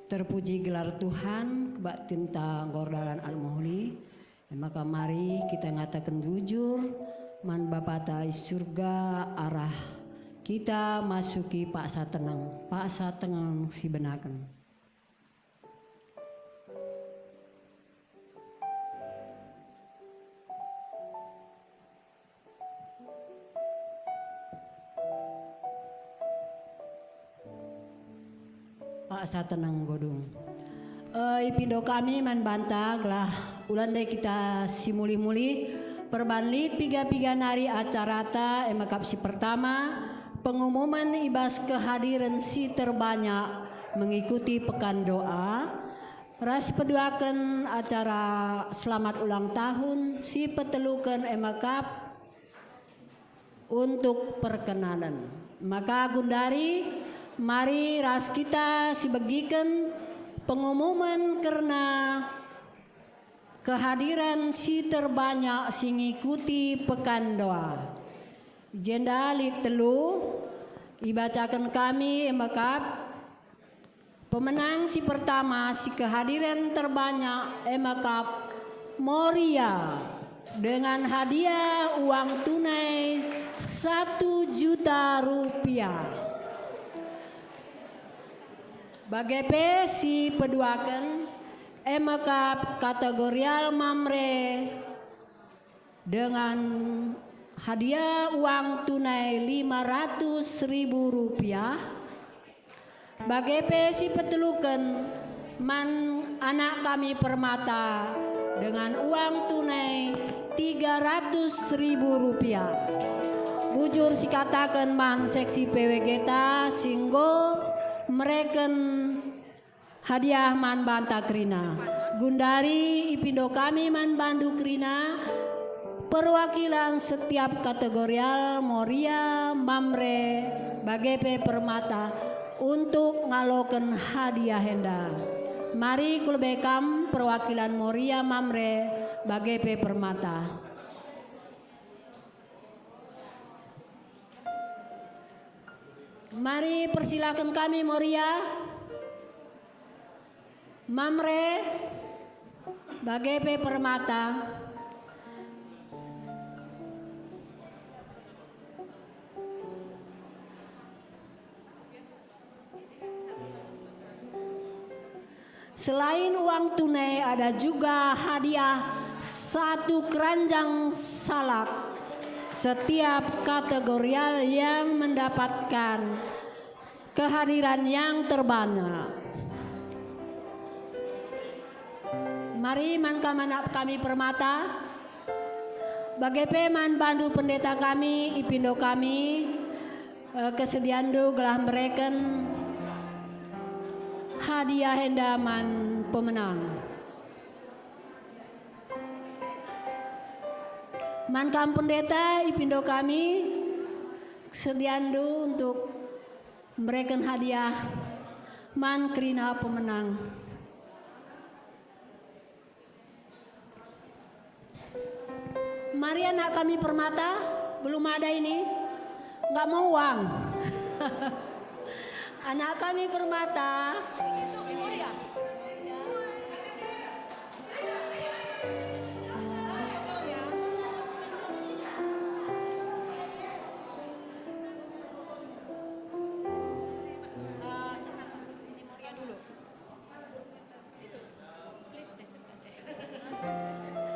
Terpuji gelar Tuhan, kebaktinta nggor dalan al-muhli. E maka mari kita ngataken bujur man Bapata i Surga arah kita masuki paksa tenang, paksa tenang si benaken. Paksa tenang godung. E, ipindo kami man banta gelah ula ndai kita si mulih-mulih. Perban lit piga-piga nari acarata, e mekap si pertama, pengumuman i bas kehadiren si terbanyak mengikuti pekan doa, ras peduaken acara selamat ulang tahun, si peteluken e mekap untuk perkenanen. Maka gundari, mari ras kita sibegiken pengumuman kerna kehadiran si terbanyak si ngikuti pekan doa. Jenda lit telu, ibacaken kami e mekap. Pemenang si pertama si kehadiren terbanyak e mekap Moria dengan hadiah uang tunai satu juta rupiah. Bage pe si peduaken e mekap kategorial Mamre dengan hadiah uang tunai lima ratus ribu rupiah, bage pe si peteluken man anak kami Permata dengan uang tunai tiga ratus ribu rupiah. Bujur sikataken man seksi P W G ta si enggo mereken hadiah man banta kerina. Gundari ipindo kami man bandu kerina perwakilan setiap kategorial Moria, Mamre, bage pe Permata untuk ngaloken hadiah enda. Mari ku lebe kam perwakilan Moria, Mamre, bage pe Permata. Mari persilaken kami Moria, Mamre, bage pe Permata. Selain uang tunai, ada juga hadiah satu keranjang salak setiap kategorial yang mendapatkan kehadiran yang terbanyak. Mari man kam anak kami permata, bage pe man bandu pendeta kami, ipindo kami, eh, kesediaanndu gelah mereken hadiah enda man pemenang. Man kam pendeta, ipindo kami kesediaanndu untuk mereken hadiah man kerina pemenang. Mari anak kami permata, belum ada ini, nggak mau uang. Anak kami permata.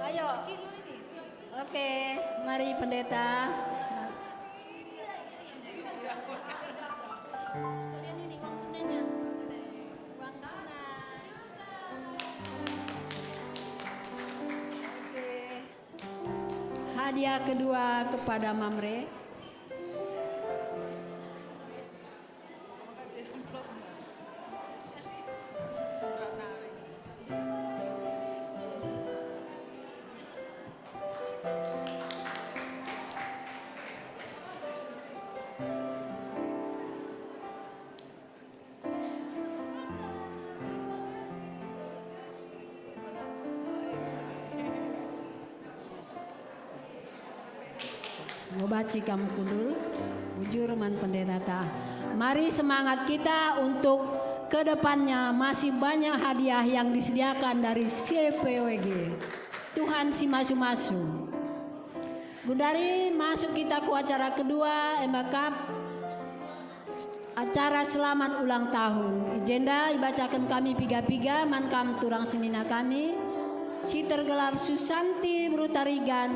Ayo. Oke, mari pendeta. Sekalian ini uang tunainya. Uang tunai. Oke. Hadiah kedua kepada Mamre. Ngobaci kam kundul, bujur man pendetata. Mari semangat kita untuk ke depannya, masih banyak hadiah yang disediakan dari C P W G. Tuhan si masu-masu. Gundari masuk kita ku acara kedua, embakap acara selamat ulang tahun. I jenda ibacaken kami piga-piga man kam turang senina kami, si tergelar Susanti Beru Tarigan,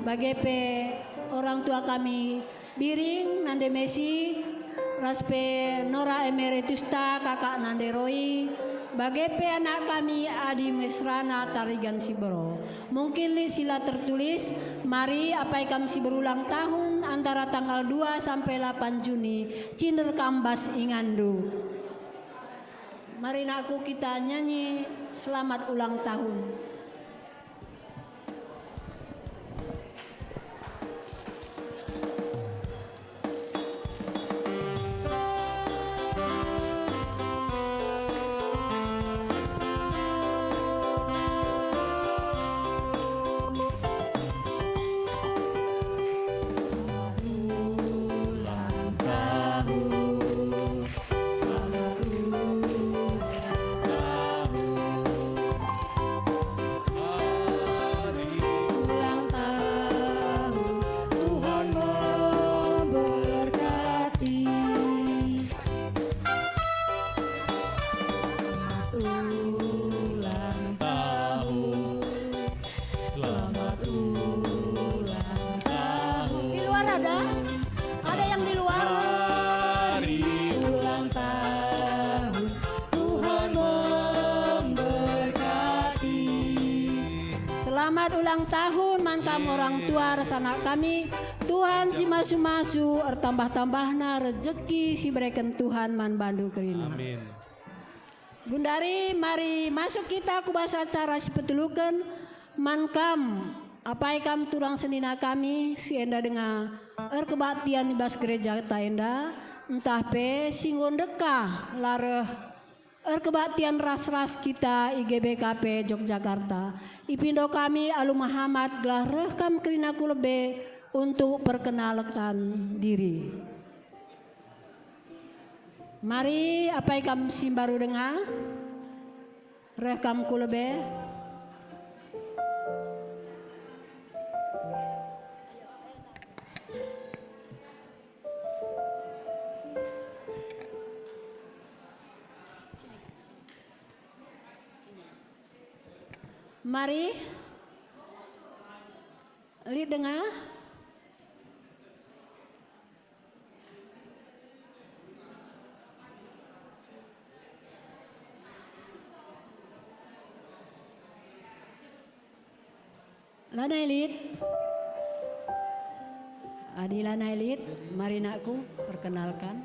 bage pe orang tua kami, Biring, Nande Messi, ras pe Nora Emeritusta, kakak Nande Roy, bage pe anak kami Adi Mesrana Tarigan Sibero. Mungkin lit si la tertulis, mari apai kam si berulang tahun antara tanggal dua sampai lapan Juni, cinder kam bas inganndu. Mari nakku kita nyanyi selamat ulang tahun. Hari ulang tahun Tuhan memberkati. Selamat ulang tahun. Selamat ulang tahun. Di luar ada? Ada yang di luar? Hari ulang tahun Tuhan memberkati. Selamat ulang tahun man kam orang tua ras anak kami. Tuhan si masu-masu, ertambah-tambahna rejeki si bereken Tuhan man bandu kerina. Amin. Gundari, mari masuk kita ku bas acara si peteluken. Man kam, apai kam turang senina kami si enda denga erkebaktian i bas gerejata enda, ntah pe si enggo ndekah la reh erkebaktian ras-ras kita i G B K P Yogyakarta. Ipindo kami alu mehamat gelah reh kam kerina ku lebe untuk perkenalkan diri. Mari, apai kam si mbaru denga, reh kam ku lebe. Mari. Lit denga. Lanai lit. Adi lanai lit, mari nakku, perkenalkan.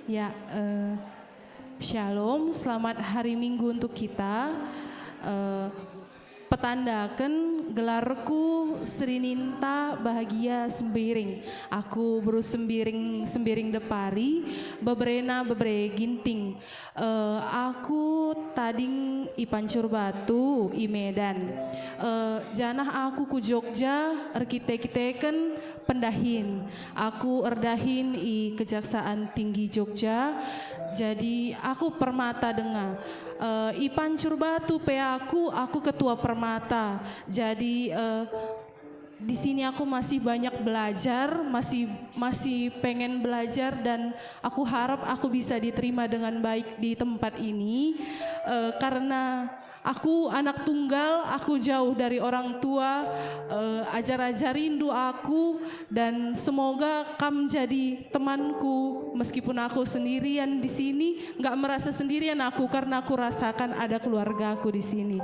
Ya, eh, Shalom, selamat hari Minggu untuk kita. Eh, petandaken gelarku Sri Ninta Bahagia Sembiring. Aku beru Sembiring, Sembiring Depari, beberena bebere Ginting. Eh, aku tading i Pancur Batu, i Medan. Eh, janah aku ku Jogja erkite-kiteken pendahin. Aku erdahin i Kejaksaan Tinggi Jogja. Jadi aku permata denga. Eh, i Pancur Batu pe aku, aku ketua permata. Jadi, eh, di sini aku masih banyak belajar, masih, masih pengen belajar, dan aku harap aku bisa diterima dengan baik di tempat ini, eh, karena aku anak tunggal, aku jauh dari orang tua, eh, ajar-ajarindu aku, dan semoga kam jadi temanku meskipun aku sendirian di sini, nggak merasa sendirian aku karena aku rasakan ada keluargaku di sini.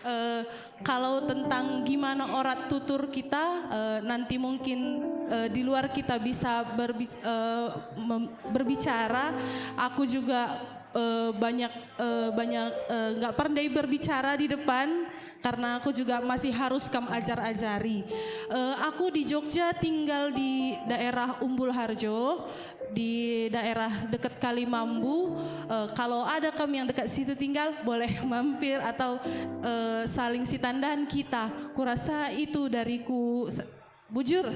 Eh, kalau tentang gimana orat tutur kita, eh, nanti mungkin, eh, di luar kita bisa berbi-, eh, mem-, berbicara. Aku juga, eh, banyak, eh, banyak, eh, nggak pandai berbicara di depan karena aku juga masih harus kam ajar-ajari. Eh, aku di Jogja tinggal di daerah Umbul Harjo. Di daerah dekat Kali Mambu, eh, kalau ada kam yang dekat situ tinggal, boleh mampir atau, eh, saling sitandahan kita. Kurasa itu dariku, se-, bujur.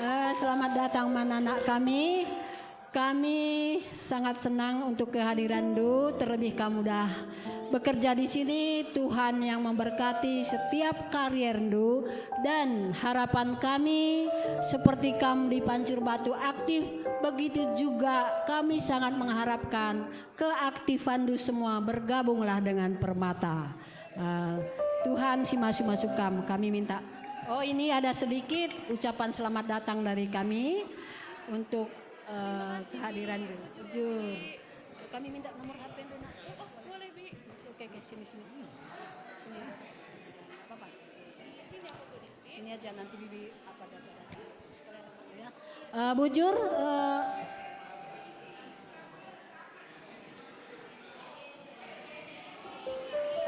Eh, selamat datang, anak-anak kami. Kami sangat senang untuk kehadiranndu, terlebih kamu dah bekerja di sini. Tuhan yang memberkati setiap karierndu, dan harapan kami, seperti kam di Pancur Batu aktif, begitu juga kami sangat mengharapkan keaktifanndu semua, bergabunglah dengan Permata. Eh, Tuhan si masu-masu kam, kami minta. Oh, ini ada sedikit ucapan selamat datang dari kami untuk, eh, kehadiran. Jujur. Kami minta nomor H P-ndu, Nak. Oh, boleh, Bi. Oke, oke, sini, sini. Sini. Apa, Pak? Sini aja, nanti Bibi apa data-data. Sekalian apa, ya. Eh, bujur, eh,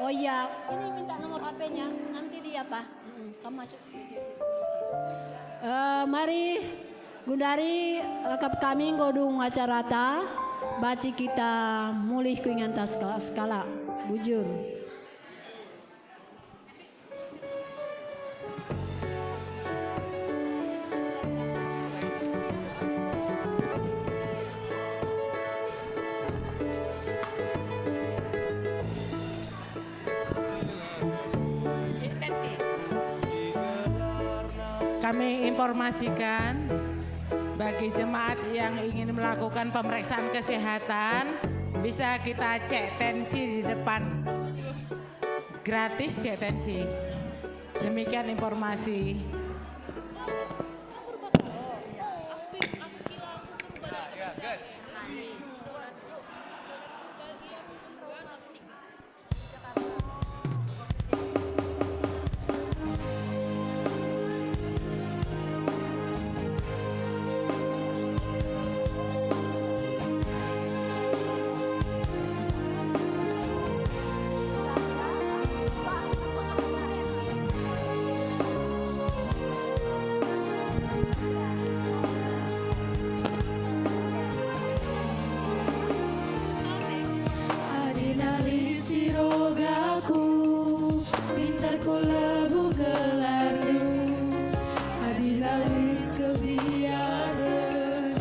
oh iya, ini minta nomor H P-nya, nanti dia apa? Mm-mm, kamu masuk. Eh, mari, gundari, eh, kap kami enggo dung acarata, banci kita mulih ku inganta sekalak-sekalak. Bujur. Kami informasikan, bagi jemaat yang ingin melakukan pemeriksaan kesehatan, bisa kita cek tensi di depan. Gratis cek tensi. Demikian informasi. Adi lit si rogaku, pinterku lebuh gelarndu. Adi lit kebiaren,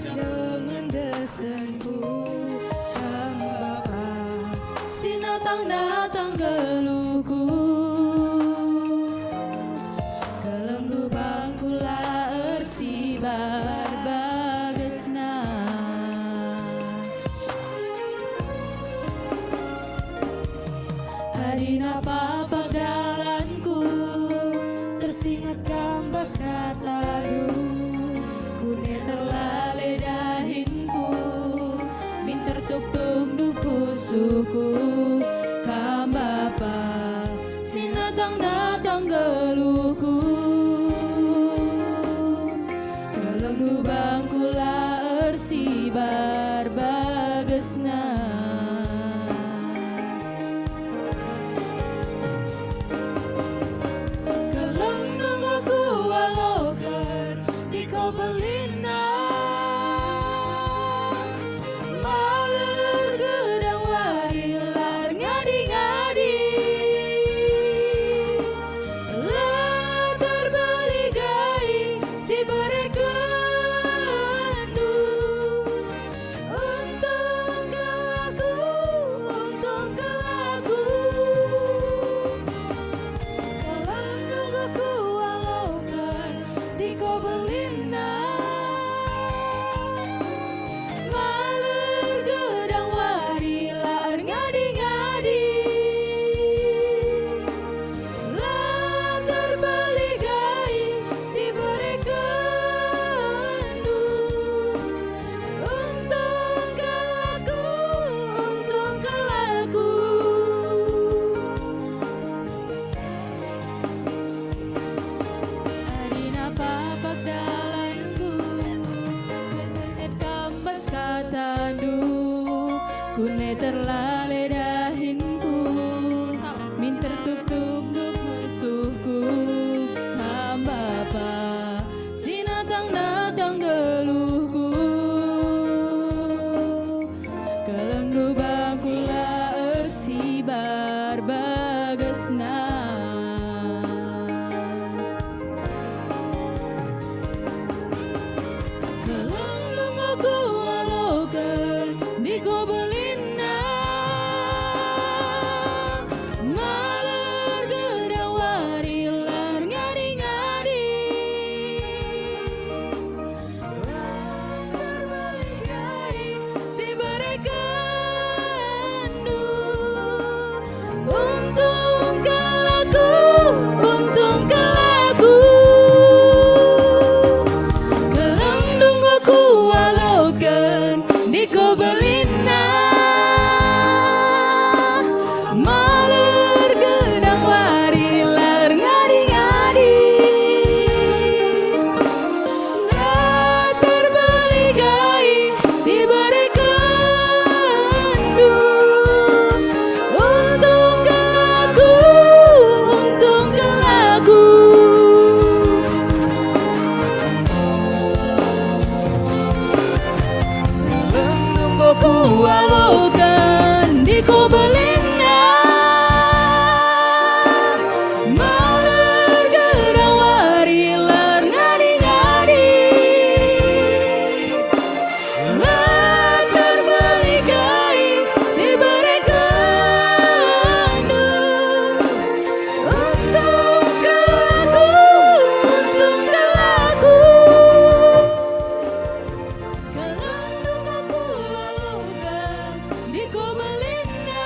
dengendesen ku kam Bapa, si natang-natang geluhku. Keleng lubangku la Kataku, kune terlale dahinku, minter tuktukndu pusuhku, Kam Bapa, si natang-natang geluhku. Kelengndu bangku la ersibar bagesna. Kelengndu enggo kualoken, ndiko belinna. Malem gedang wari la erngadi-ngadi. La terbeligai si berekenndu. Untung kal aku, untung kal aku. Kelengndu enggo kualoken, ndiko belinna. Malem gedang wari la erngadi-ngadi. La terbeligai si berekenndu. Untung kal aku, untung kal aku. Adina papak dalanku, kejenet Kam bas katandu, kune terlale dahinku, minter tuktukndu pusuhku, Kam Bapa, si natang-natang geluhku. Kelengndu bangku la ersibar bagesna. Kelengndu enggo kualoken, ndiko belinna. Malem gedang wari la erngadi-ngadi. La terbeligai si berekenndu. Untung kal aku, untung kal aku. Kelengndu enggo kualoken, ndiko belinna. Malem gedang wari la erngadi-ngadi. La terbeligai si berekenndu. Untung kal aku, untung kal aku. Kelengndu enggo kualoken, ndiko belinna. Malem gedang wari la erngadi-ngadi. La terbeligai si berekenndu. Untung kal aku, untung kal aku. Kelengndu enggo kualoken, ndiko belinna.